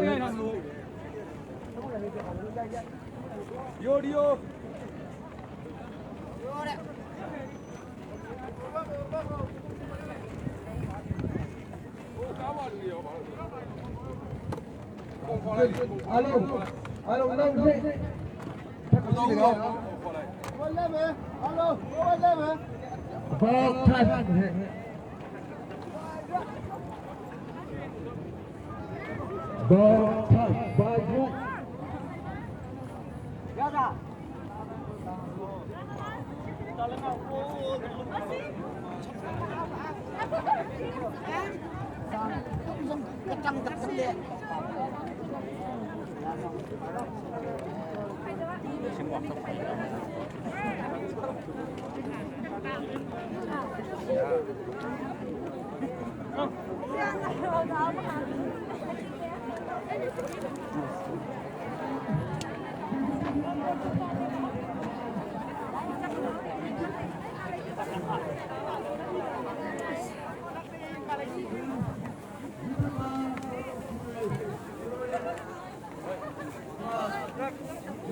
အားလုံးအားလုံးနောက်နေ့ထပ်ကြည့်နော်ဘောက်ထပ်ဘောက်ထပ်ဘာယူ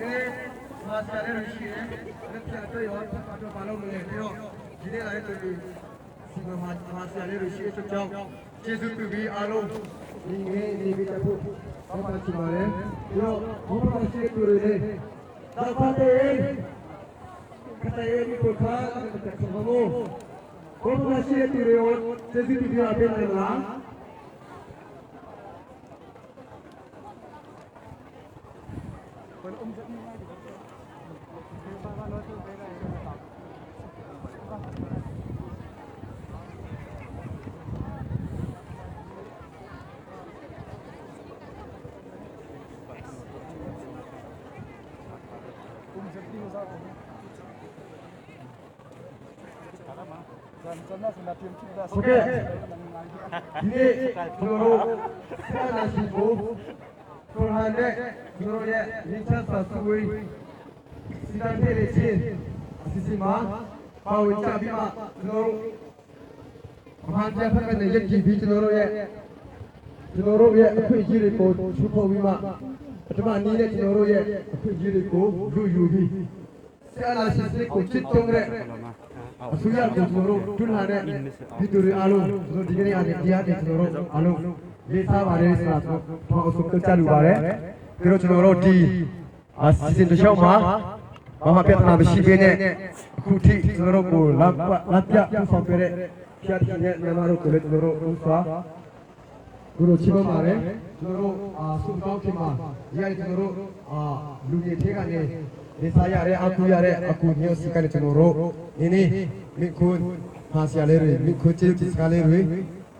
နေမာဆရာလည်းရှိတယ်လက်ဖြတ်တော့ရောတော့ဘာလို့မလဲပြီးတော့ဒီနေ့လာတဲ့လူစီမမာမာဆရာလည်းရှိတဲ့ကြောင့်ကျေးဇူးပြုပြီးအားလုံးညီငယ်နေပြီးတဖို့ဘာမှချင်ပါတယ်ပြီးတော့ဘုရားရှိတဲ့သူတွေလည်းသာဖတဲ့ကတဲ့ဒီကိုခါတဲ့ခဘောဘုရားရှိတဲ့သူတွေကိုကျေးဇူးပြုပြီးအပေးနိုင်လား ဟုတ်ကဲ့ဒီနေ့ကျွန်တော်တို့ဆရာနာရှိကိုတော်ဟန်နဲ့ကျွန်တော်ရဲ့ရင်းချက်စာစုဝေးစီတန်တဲ့ချင်းအစီအစဉ်မှာပါဝင်ကြပြီးမှကျွန်တော်တို့အမှန်တရားဖက်ကနေရက်ကြည့်ပြီးကျွန်တော်တို့ရဲ့ကျွန်တော်တို့ရဲ့အခွင့်အရေးတွေကိုချူဖို့ပြီးမှ ပထမနည်းနဲ့ကျွန်တော်တို့ရဲ့အခွင့်အရေးတွေကိုလူယူပြီးဆရာလာရှင်စနစ်ကိုချစ်တုံးတဲ့အစိုးရကိုကျွန်တော်တို့တွန်းလှန်တဲ့ပြည်သူတွေအားလုံးကျွန်တော်ဒီကနေ့အားဖြင့်တရားတွေကျွန်တော်တို့အားလုံးလေးစားပါတယ်ဆိုတာကျွန်တော်အဆုံးပြောကြလိုပါတယ်။ဒါတော့ကျွန်တော်တို့ဒီအစီအစဉ်တစ်လျှောက်မှာဘာမှပြဿနာမရှိဘဲနဲ့အခုထိကျွန်တော်တို့ကိုလမ်းလမ်းပြဥဆောင်ပြတဲ့ဖျားတင်တဲ့မြန်မာတို့ကိုလည်းကျွန်တော်တို့ဥစွာ ကိုတို့ချီးမွမ်းပါတယ်ကျွန်တော်တို့အာဆုတောင်းခင်မှာဒီကနေ့ကျွန်တော်တို့အာလူငယ်ထဲကနေနေစားရတဲ့အကူရတဲ့အကူမျိုးစီကနေကျွန်တော်တို့နေနေမိခွန်းဟာဆရာလေးတွေမိခွန်းကျေးဇူးစကားလေးတွေ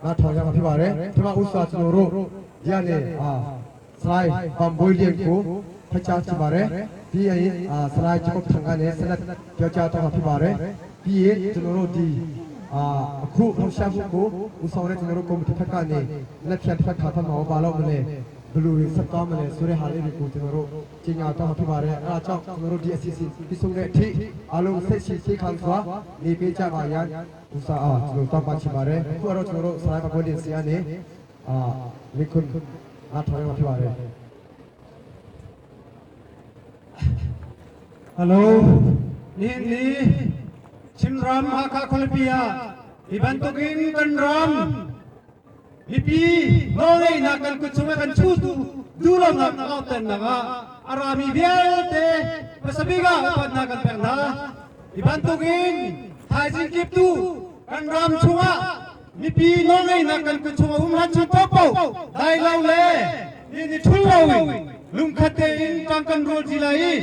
နားထောင်ရမှာဖြစ်ပါတယ်ဒီမှာဥစ္စာကျွန်တော်တို့ဒီကနေအာစလိုက်ဘမ်ဘွေလီကိုဖချာချပါတယ်ပြီးရင်အာစလိုက်ချက်ထန်ကနေဆက်လက်ပြောကြားတော့မှာဖြစ်ပါတယ်ပြီးရင်ကျွန်တော်တို့ဒီ အာအခုလှူရှာမှုကိုဦးဆောင်တဲ့ကျွန်တော်တို့ကော်မတီဖက်ကနေလက်ဖြတ်ဖက်ခါဖက်မှာဘာလို့မလဲဘလူတွေဆက်သွားမလဲဆိုတဲ့ဟာလေးတွေကိုကျွန်တော်တို့ကြီးညာတော့ဖြစ်ပါတယ်အဲဒါကြောင့်ကျွန်တော်တို့ဒီအစီအစဉ်ပြီးဆုံးတဲ့အထိအားလုံးစိတ်ရှိစိတ်ခံစွာနေပေးကြပါရန်ဦးစားအောင်ကျွန်တော်တောင်းပန်ချင်ပါတယ်အခုတော့ကျွန်တော်တို့ဆရာကဘွေးတင်စီကနေအာမိခွန်းအားထောင်ရမှာဖြစ်ပါတယ် ဟယ်လိုနေနေ Chinram Hakha Khualipi ah hi bantukin kan ram mipi nawlngeihnak kan kut chung i kan chuhtu duhlonak langhternak ah a rami vialte hmasabik ah upatnak kan pek hna. Hi bantukin thaizing kiptu kan ram chungah mipi nawlngeihnak kan kut chung a um hlan chung paohpaoh dai lo le ni ni ṭhul loin lungkhat tein ṭang kan rawl ṭi lai i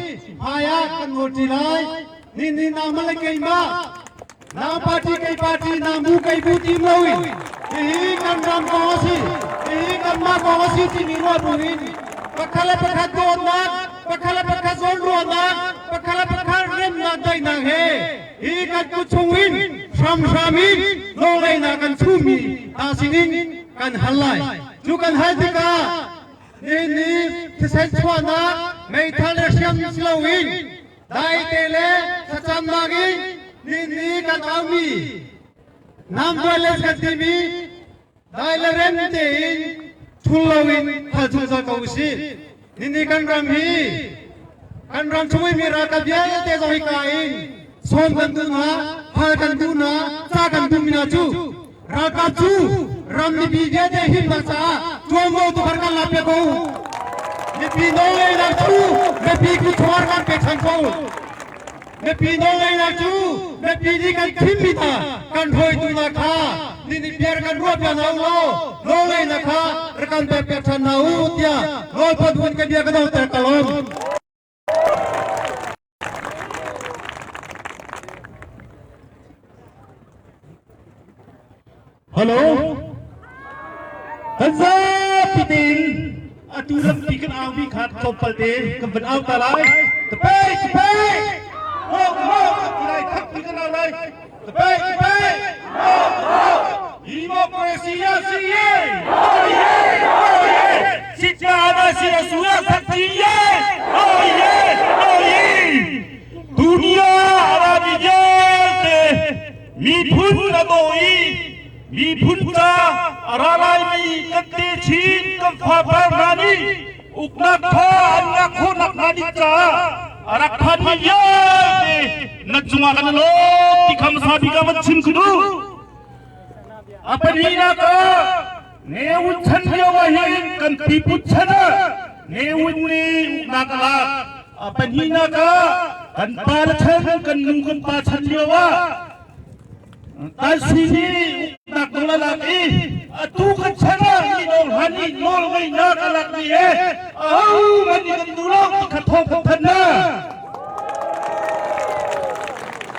hmai ah kan nawl ṭi lai. Ni ni nangmah le keimah nang party kei party nang bu kei bu tim loin hihi kan ram kong a si hihi kanmah kong a si timi ruah buin pakhat le pakhat dawtnak pakhat le pakhat zawnruahnak pakhat le pakhat remnak daihnak he hi kan kut chungin hramhram in nawlngeihnak kan chummi hna sinin kan hal lai. Cu kan hal tikah nihin ni thisen chuahnak meithal le hriam si loin Daite le thlacamnak in nini kan aumi nam violence kan timi dai le rem tein thul loin phal zungzal ko usih. Nini kan ram hi kan ram chung i mi ralkap vialte zong hi ka in sawm kan duh hna, hal kan duh hna, ca kan duhmi hna cu ralkap cu ram mipi vialte himnak caah ṭuanvo tukhar kan lak piak ko. Mipi nawlngeihnak cu mipi kut chungah kan pek ṭhan ko. Mipi nawlngeihnak cu mipi nih kan thimmi hna kan hruaitu hna kha nihin biar kan ruah piak hna u law nawlngeihnak kha rak kan pek piak ṭhan hna u tiah nawlpat vun ka bia ka donghter ka lawm. Hello. Kan zapi tein atu lampi kan au mi kha tlawmpal te kan van au ta lai. Tapai tapai. Mok mok ti lai thak ti kan au lai. Tapai tapai. Mok mok. Democracy ya si ye. Oh ye. Oh ye. Sitya na si asura sakti ye. Oh ye. Oh ye. Dunia arabi vialte miphun a daw i miphun ca a ra laimi kan techin kan fapar hna nih uknak tha an ngah khawhnak hnga ding caah a rak phanmi vialte na cungah kan i lawm ti kha hmasa bik ah van chim ka duh. A pahnihnak ah Ne Win chan lio ah hin kan pipu chan ah Ne Win nih uknak a lak. A pahnihnak ah kan pa le chan kan nu kan pa chan lio ah Taisui nih uknak nawl a lak i atu kan chan ah mi nawl han i nawl ngeihnak a lak mi he ahohmanh nih kan duh lo ti kha thawng kan thanh hna.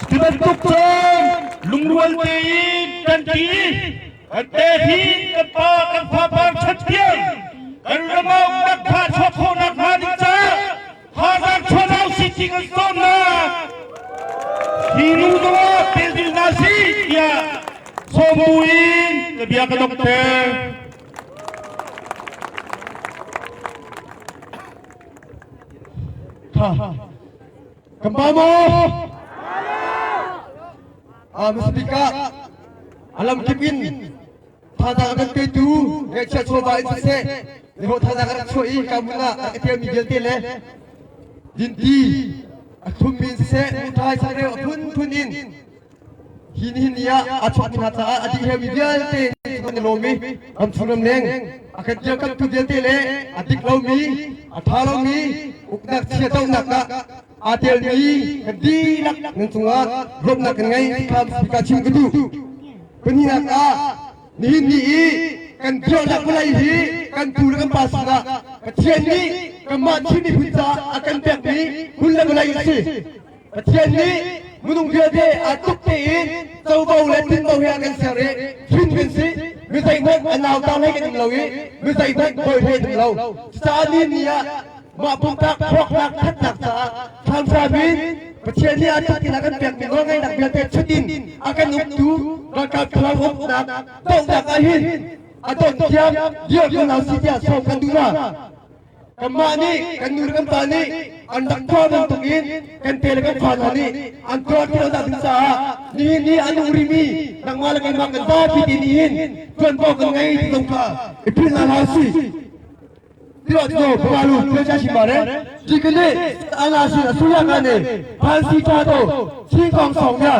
Cu bantuk cun lungrual tein kan ti kan te hi kan pa kan fapar chan tiang kan ram ah uknak tha chuah khawhnak hnga ding caah thazaang chuah hna usih ti kan sawm hna. Hi nu zongah tel dil hna sih tiah sawm buin ka bia ka donghter. Tha. Kan pa maw? Ah, Mr. Speaker, alam kip in thazaang kan petu ngeihchiah chawva in siseh. Nihlawh thazaang a rak chuah i ka hmun ah a rak i telmi vialte le dinti a thlummi in siseh muṭhai changreu a phunphun in hi nihin ni ah a chuahmi hna caah a dihheumi vialte kan i lawm i ramchung ramleng a kan dirkamhtu vialte le a dik lomi a ṭha lomi uknak chia dohnak ah aa telmi kan dihlak nan cungah lawmhnak kan ngei ti kha ka chim ka duh. Pahnihnak ah Nihin ni i kan biaknak vawlei hi kan pu le kan pa sinah Pathian nih kanmah Chin miphun caah a kan pekmi hmun le vawlei a si. Pathian nih minung vialte aa tluk tein covo le tinvo he a kan ser i hrin kan si. Mi zeihmanh a nauta hlei kan um lo i mi zeihmanh bawi hlei kan um lo. Cucaah nihin ni ah mah pumpak hlawknak thatnak caah hramhram in Pathian nih a tluk in a kan pekmi nawlngeihnak vialte chut in a kan uktu ralkap thlarau uknak dohnak ah hin a don tiang dir ko hna si tiah sawm kan duh hna. Kanmah nih kan nu le kan pa nih an rak tuah bantuk in kan te le kan fa hna nih an tuah ti lo dah ding caah nihin ni an uk rihmi nangmah le keimah kan zapi te nih hin ṭuanvo kan ngei ti zong kha i philh hna hlah usih. ပြီးတော့ကျွန်တော်ဗမာလူပြောချရှိပါတယ်ဒီကနေ့အာနာရှင်အစိုးရကနေဖန်စီထားသောချင်းကောင်ဆောင်များ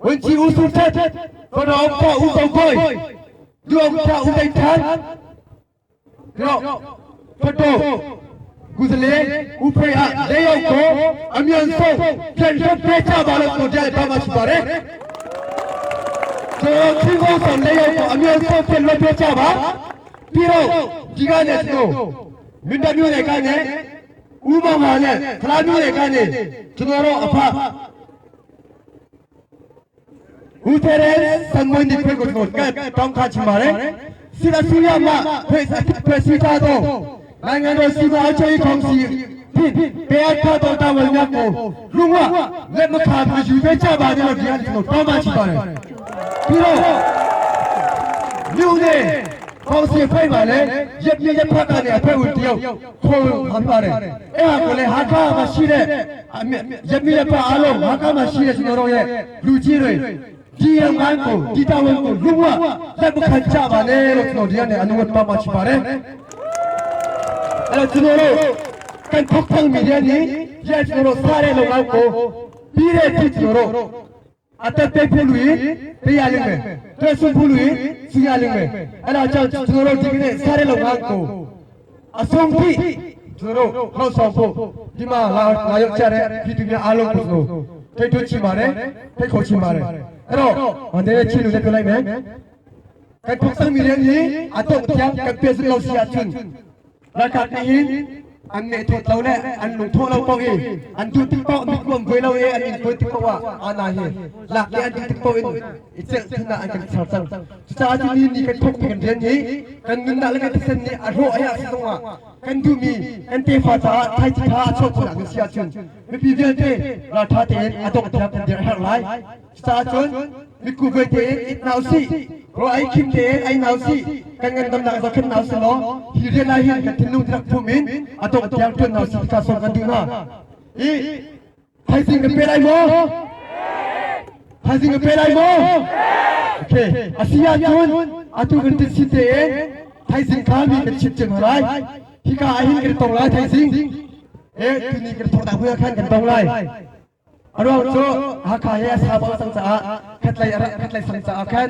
ဝန်ကြီးဦးစုထက်တော်တော်ပေါ့ဦးဆောင်ခွိလူအောင်ချဦးသိန်းထန်းပြီးတော့တော်တော်ကုသလေဦးဖေအလေးရောက်ကိုအမြန်ဆုံးပြန်လွှတ်ပေးကြပါလို့ကိုတဲ့ဘာမှရှိပါတယ်ကျွန်တော်ချင်းကောင်ဆောင်လေးရောက်ကိုအမြန်ဆုံးပြန်လွှတ်ပေးကြပါ ပြီးတော့ဒီကနေကျွန်တော်မင်းတမျိုးတွေကနေဥပမာနဲ့ဖလားမျိုးတွေကနေကျွန်တော်တို့အဖဦးထဲရဲစံမွန်ဒီခွေကိုကျွန်တော်ကတောင်းခချင်ပါတယ်စီရဆူရမဖွဲ့ဖွဲ့စည်းထားသောနိုင်ငံတော်စီမံအုပ်ချုပ်ရေးကောင်စီဖြင့်တရားထားသောတာဝန်များကိုလူဝလက်မခံမယူပေးကြပါနဲ့လို့ဒီကနေကျွန်တော်တောင်းပန်ချင်ပါတယ်ပြီးတော့မြို့နယ် ကောင်စီဖွဲ့ပါလေရက်ပြရက်ဖက်ကနေအဖွဲ့ဝင်တယောက်ခေါ်ဟာပါတယ်အဲ့ဟာကိုလေဟာခါမှာရှိတဲ့ရက်ပြရက်ဖက်အားလုံးဟာခါမှာရှိတဲ့ကျွန်တော်တို့ရဲ့လူကြီးတွေဒီရငန်းကိုဒီတာဝန်ကိုလူဝလက်မခံကြပါနဲ့လို့ကျွန်တော်ဒီကနေအနုဝတ်ပါမှချပါတယ်အဲ့တော့ကျွန်တော်တို့ကန်ထောက်ဖန်မီဒီယာนี้ရက်ကျွန်တော်တို့စားတဲ့လုပ်ငန်းကိုပြီးတဲ့အထိကျွန်တော်တို့ အသက်ပေးဖို့လူရင်ပေးရလိမ့်မယ်။တွေ့ဆုံဖို့လူရင်စီရလိမ့်မယ်။အဲ့ဒါကြောင့်ကျွန်တော်တို့ဒီကနေ့စားတဲ့လုပ်ငန်းကိုအဆုံးထိကျွန်တော်တို့လှောက်ဆောင်ဖို့ဒီမှာလာလာရောက်ကြတဲ့ပြည်သူများအားလုံးကိုကျွန်တော်ထိတ်ထွတ်ချင်ပါတယ်ထိတ်ခေါ်ချင်ပါတယ်။အဲ့တော့ဝန်တဲ့ချီလူလည်းပြောလိုက်မယ်။ကဲထုတ်စမီရန်ကြီးအတော့ပြန်ကပ်ပြစလို့စီအချွန်း Ralkap nih hin an nehthawt lo le an lungthawh lo paoh i an duh tik paoh mitkuam vuai lo i an in vuai tik paoh ah ana hi lak i an duh tik paoh in i celh than ah an kan ser cang. Cucaah cu ni ni kan thawkmi kan rian hi kan nunnak le kan thisen nih a hlawh a herh si zongah kan duhmi kan tefa caah thlaici ṭha a chuah khawhnak ding si ahcun mipi vialte ralṭha tein a dongh tiang kan dirh a herh lai. Cucaah cun miku voi tein it hna usih, rawl ei khim tein ei hna usih, kan ngandamnak zohkhenh hna usih law hi rian ah hin kan thinlung tinak phum in a dongh tiang ṭuan hna usih ti kha sawm kan duh hna. I thaizing kan pe lai maw? Thaizing kan pe lai maw? Okay, a si ahcun atu kan tin sin tein thaizing kha mi kan chimh cio hna lai. Hika ah hin kan tong lai thaizing. Eh, tuni kan thawk dah hmui ah khan kan tong lai. A ruang cu Hakha hi a sau bang cang caah khatlei khatlei sang caah khan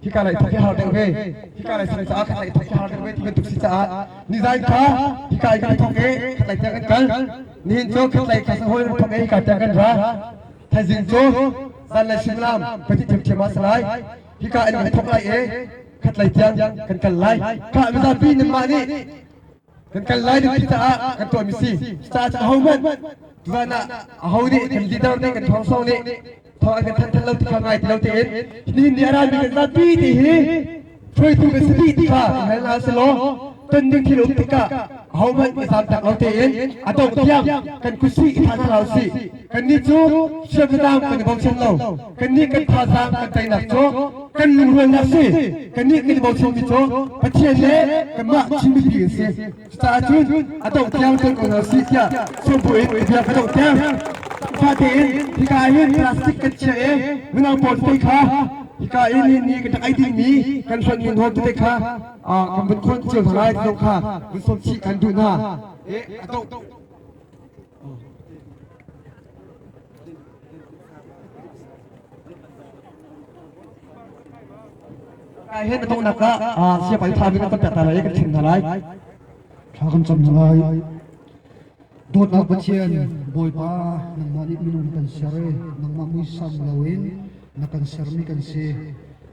hika lei thok hi har deuh ve. Hika lei sang caah khatlei thok hi har deuh ve ti bantuk si caah nizan kha hika in kan thok i khatlei tiang kan kal. Nihin cu khatlei kha hawi kan thok i hika tiang kan ra. Thaizing cu zanlei suimilam pahnih ṭhiamṭhiam ah si lai. Hika in kan thok lai i khatlei tiang kan kal lai. Khah mizapi nanmah nih Kan kal lai ding ti caah kan tuahmi si. Cucaah cun ahohmanh tuzan ah aho nih kan leader nih kan thawngsawng nih thawng an kan thanh than lo ti kha ngai ti lo tein nihin ni a rami kan zapi ti hi hruaitu kan si dih ti kha i hal hna selaw ton ding thil um tikah ahohmanh i zamtak lo tein a dongh tiang kan kutsih i tha hna usih. Kannih cu hriamnam kan i bochan lo. Kannih kan thazaang kan teinak cu kan lungrualnak si. Kannih kan i bochanmi cu Pathian le kanmah Chin mipi kan si. Cucaah cun a dongh tiang tuan ko hna usih tiah sawmbu in bia ka dongh tiang. Fa tein hika ah hin plastic kan chiah i mino pawl te kha. Hika i ni ni kan rak ei dingmi kan hlonhmi nawl tete kha kan vun khawn cio hna lai ti zong kha vun sawm chih kan duh hna. Kai hen na tongnak ah siapai tha mi kan tam pek hna lai kan chim hna lai. Thla kan cam hna lai. Dawtnak Pathian Bawipa nangmah nih minung kan ser i nangmah muisam loin na kan sermi kan si.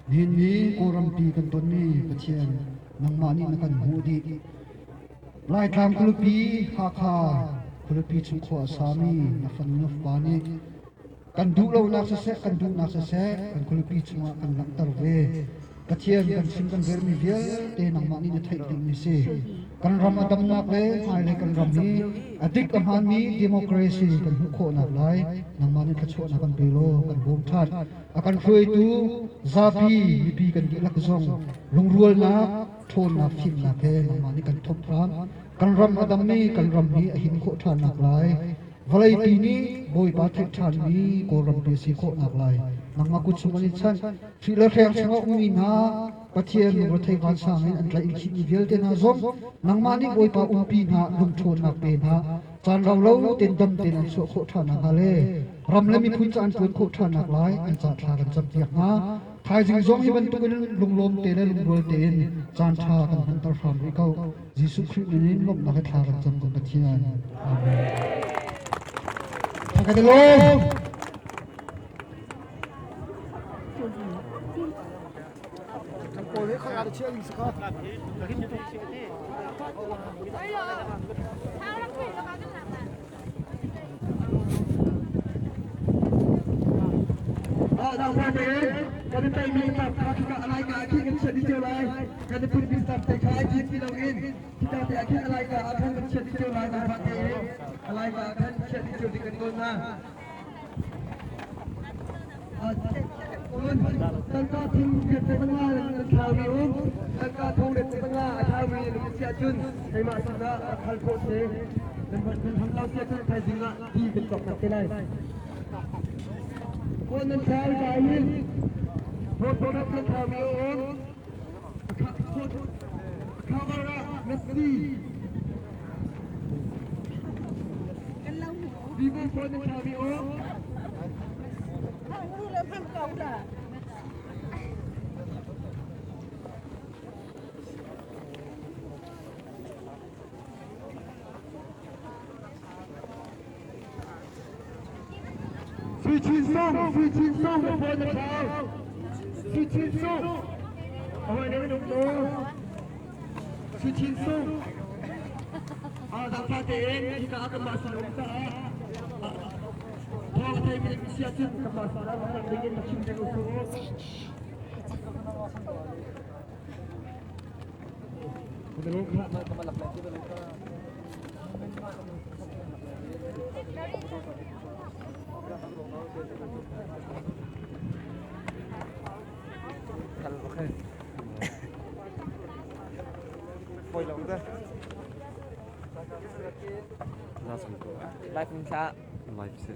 Nihin ni Kawlrampi kan tonmi Pathian nangmah nih na kan hmuh dih. Laitlang khualipi Hakha khualipi chung khua a sami na fanu na fapa nih kan duh lonak siseh kan duhnak siseh kan khualipi chungah kan langhter ve. Pathian kan chim kan relmi vialte nangmah nih na theih dihmi si. Kan ram a damnak le hmailei kan ram hi a dik a hmaanmi democracy kan hmuh khawhnak lai nangmah nih thluachuahnak kan pe law kan bawm ṭhan. A kan hruaitu zapi mipi kan dihlak zong lungrualnak ṭhawnnak fimnak he nangmah nih kan thawp hram. Kan ram a dammi kan ram hi a him khawh ṭhannak lai vawleipi nih Bawipa theih ṭhanmi Kawlrampi a si khawhnak lai nangmah kut chung an i chanh. Hrih le hreng chungah ummi hna Pathian rethei vansang in an tlaih in khihmi vialte hna zong nangmah nih Bawipa umpi hna lungṭhawnnak pe hna caan rau lo tein dam tein an chuah khawh ṭhan nakhnga le ram le miphun ca an ṭuan khawh ṭhan nak lai an ca thla kan campiak hna. Thaizing zong hi bantukin lunglawm te le lungrual tein caan ṭha kan hmanter hram rih ko. Jesuh Khrih min in lawmhnak he thla kan cam kan Pathian. Amen. Thla kan i lawm. Kan i peimi tap kha khika alai ka khi kan chiat cio lai kan i phunpi tap te kha khi ti loin khika te ah khin alai ka ah khan kan chiat cio lai zaangfah tein alai ka ah khan chiat cio ding kan nawl hna. Tangka thing riat le panga nan thlaumi um tangka thong riat le panga a thlaumi nan si ahcun keimah sinah rak hal khawh si. Nan ham lo si ahcun thaizing ah ti kan cawk tak te lai. Kaw nan thlau kai hin phone nan thlaumi um cover ah Messi Vivo phone nan thlaumi um Sui Chin Sung, Sui Chin Sung, phone na thlau. Sui Chin Sung, a hawi ne minung tu. Sui Chin Sung, a dang tein hika ah kanmah sin um caah thawng a theimi si ahcun kanmah sin ah rak ding in chim ding u Live si.